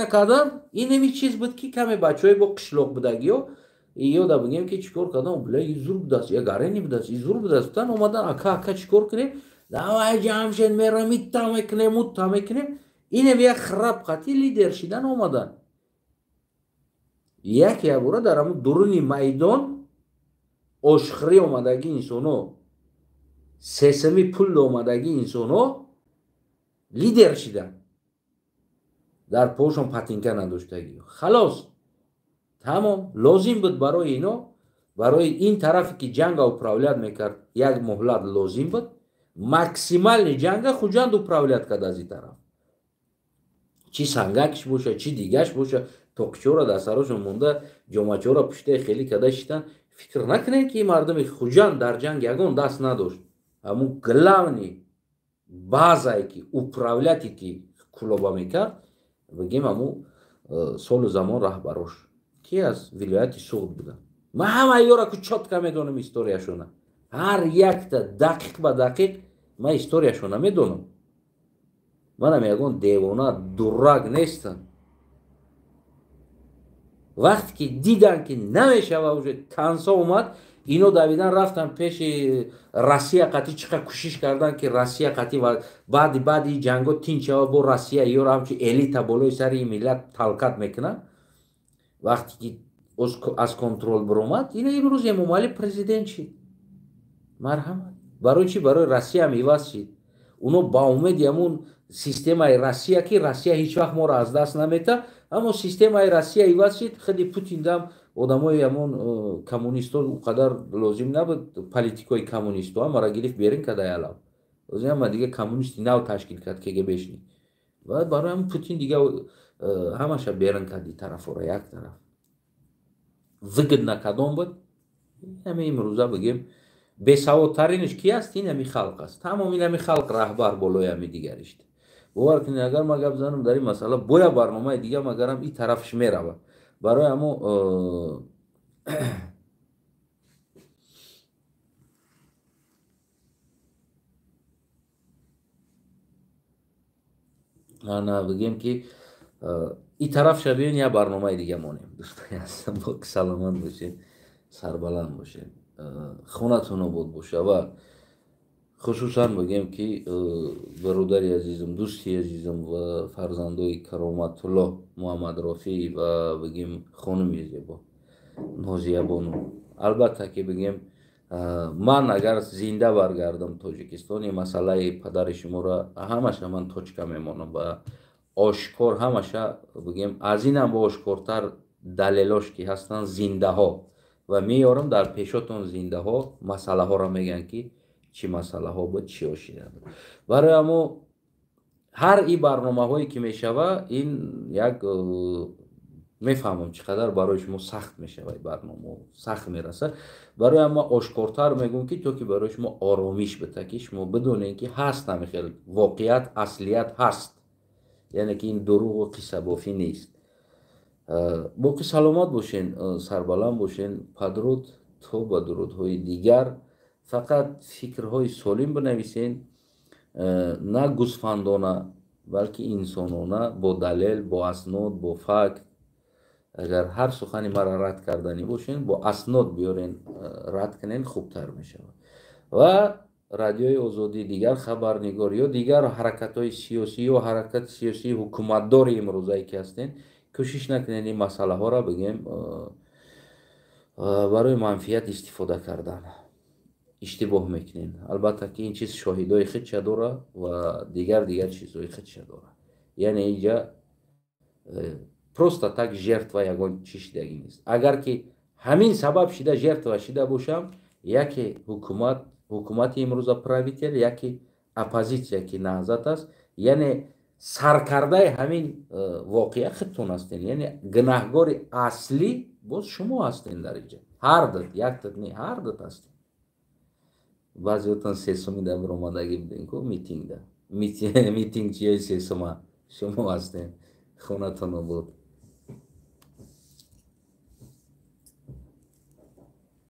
Кардам. Инами чиз буд ки каме бачаҳои бо қишлоқ будагиё ёда бигем ки чикор кардам, бля, и зур будаст, я гарени будаст, и зур будаст. Гуфтан омадан ака, ака чикор кунем? Давай ҷамшед мерам, итта мекунем, утта мекунем. Инам як храп қатӣ лидер шидан омадан. Яке бора дар ҳамун дуруни майдон ошхӯрӣ омадагӣ инсоно, сесами пул омадагӣ инсоно лидер шидан. Дар пошон патинка надоштагӣ. Халос. Тамом, лозим буд барои ино, барои ин тарафе ки ҷанга управлят мекард, як муҳлат лозим буд. Максимални ҷанга Хуҷанд управлят кард аз ин тараф. Чӣ сангакш боша, чӣ дигаш боша, тоқчора дар сарошон монда, ҷомачора пуштаи хеле карда шитан. Фикр накунед ки мардуми Хуҷанд дар ҷанг ягон даст надошт. Ҳамун главни базае ки управляте ки Кулоба мекард, бигем ҳамун солу замон раҳбарош ки аз вилояти Суғд буданд. Ман ҳама ёра ку чётко медонам историяшона. Ҳар якта дақиқ ба дақиқ ман историяшона медонам. Манам ягон девона, дурак нестам. Вақте ки дидан ки намешава, уже тансо омад, ино давидан рафтан пеши Россия қатӣ, чӣ қадр кӯшиш кардан ки Россия қатӣ ва баъди ҷанго тинч шава, бо Россия ёро ҳамчун элита болои сари ин миллат талкат мекунад. Вақте ки аз контрол биромад, ина имрӯз Эмомалӣ президент шид. Марҳамат. Барои чӣ? Барои Россия ҳам иваз шид. Уно ба умеди ҳамун системаи Россия, ки Россия ҳеҷ вақт моро аз даст намета, аммо системаи Россия иваз шид. Худи Путин дам одамои ҳамон коммунисто он қадар лозим набуд, политикои коммунисто ҳамаро гирифт берин карда ялав. Озим ҳама дига коммунисти нав ташкил кард, КГБшни. Ва барои ҳамин Путин дига ҳамаша берин кард ин тарафора, як тараф. Выгодно кадом буд? Ҳамин имрӯза бигем бесаводтаринаш ки аст? Ин ҳами халқ аст. Тамом ин ҳами халқ раҳбар болои ҳами дигаришт. Бовар кунед, агар ман гап занам дар ин масъала, боя барномаи дига магарам ин тарафш меравад. Барои ҳамо ана бигем ки И тараф шабиён, як барномаи дига монем. Дӯстони ҳастам, саломат бошед, сарбаланд бошед, хонатон обод боша. Ва хусусан бигем, ки бародари азизам, дӯсти азизам ва фарзандои Кароматулло Муҳаммадрофӣ ва бигем хонуми зебо Нозиябону, албатта ки бигем, ман агар зинда баргардам Тоҷикистон, ин масъалаи падари шуморо ҳамаша ман точка мемонам ва ошкор ҳамаша бигем, аз инам бо ошкортар далелош ки ҳастанд, зиндаҳо ва меёрам дар пешотон. Зиндаҳо масъалаҳоро мегӯянд, ки чӣ масъалаҳо буд, чиҳо шида буд. Барои ҳамо ҳар и барномаҳое ки мешава, ин як мефаҳмам, чӣ қадар барои шумо сахт мешава, барнома сахт мерасад. Барои ҳама ошкортар мегӯм, ки то ки барои шумо оромиш бита, ки шумо бидонед, ки ҳаст ҳамин хел воқеият, аслият ҳаст, яъне ки ин дурӯғу қиссабофӣ нест. Боқӣ саломат бошен, сарбаланд бошен. Падруд то ба дурудҳои дигар. Фақат фикрҳои солим бинависен, на гусфандона, балки инсонона, бо далел, бо аснод, бо факт. Агар ҳар сухани маро рад карданӣ бошен, бо аснод биёрен, рад кунен, хубтар мешавад. Ва Радиои Озодӣ, дигар хабарнигор ё дигар ҳаракатҳои сиёсӣ ё ҳаракати сиёсии ҳукуматдори имрӯзае ки ҳастен, кӯшиш накунед ин масъалаҳоро бигем барои манфиат истифода кардан. Иштибоҳ мекунед. Албатта ки ин чиз шоҳидои худша дора ва дигар дигар чизҳои худша дора. Яъне инҷа просто так жертва ягон чӣ шидагӣ нест. Агар ки ҳамин сабаб шида жертва шида бошам, яке ҳукумат, ҳукумати имрӯза, правитель, яке оппозитсия, ки Наҳзат аст, яъне саркардаи ҳамин воқеа худтон ҳастен. Яъне гунаҳгори аслӣ боз шумо ҳастен дар инҷа. Ҳар дид, як дид не, ҳар дид ҳастен. Баъзеотон 3 сумӣ дар биромадагӣ буден ку митингда, митингчиёи 3 сума шумо ҳастен. Хонатон обод.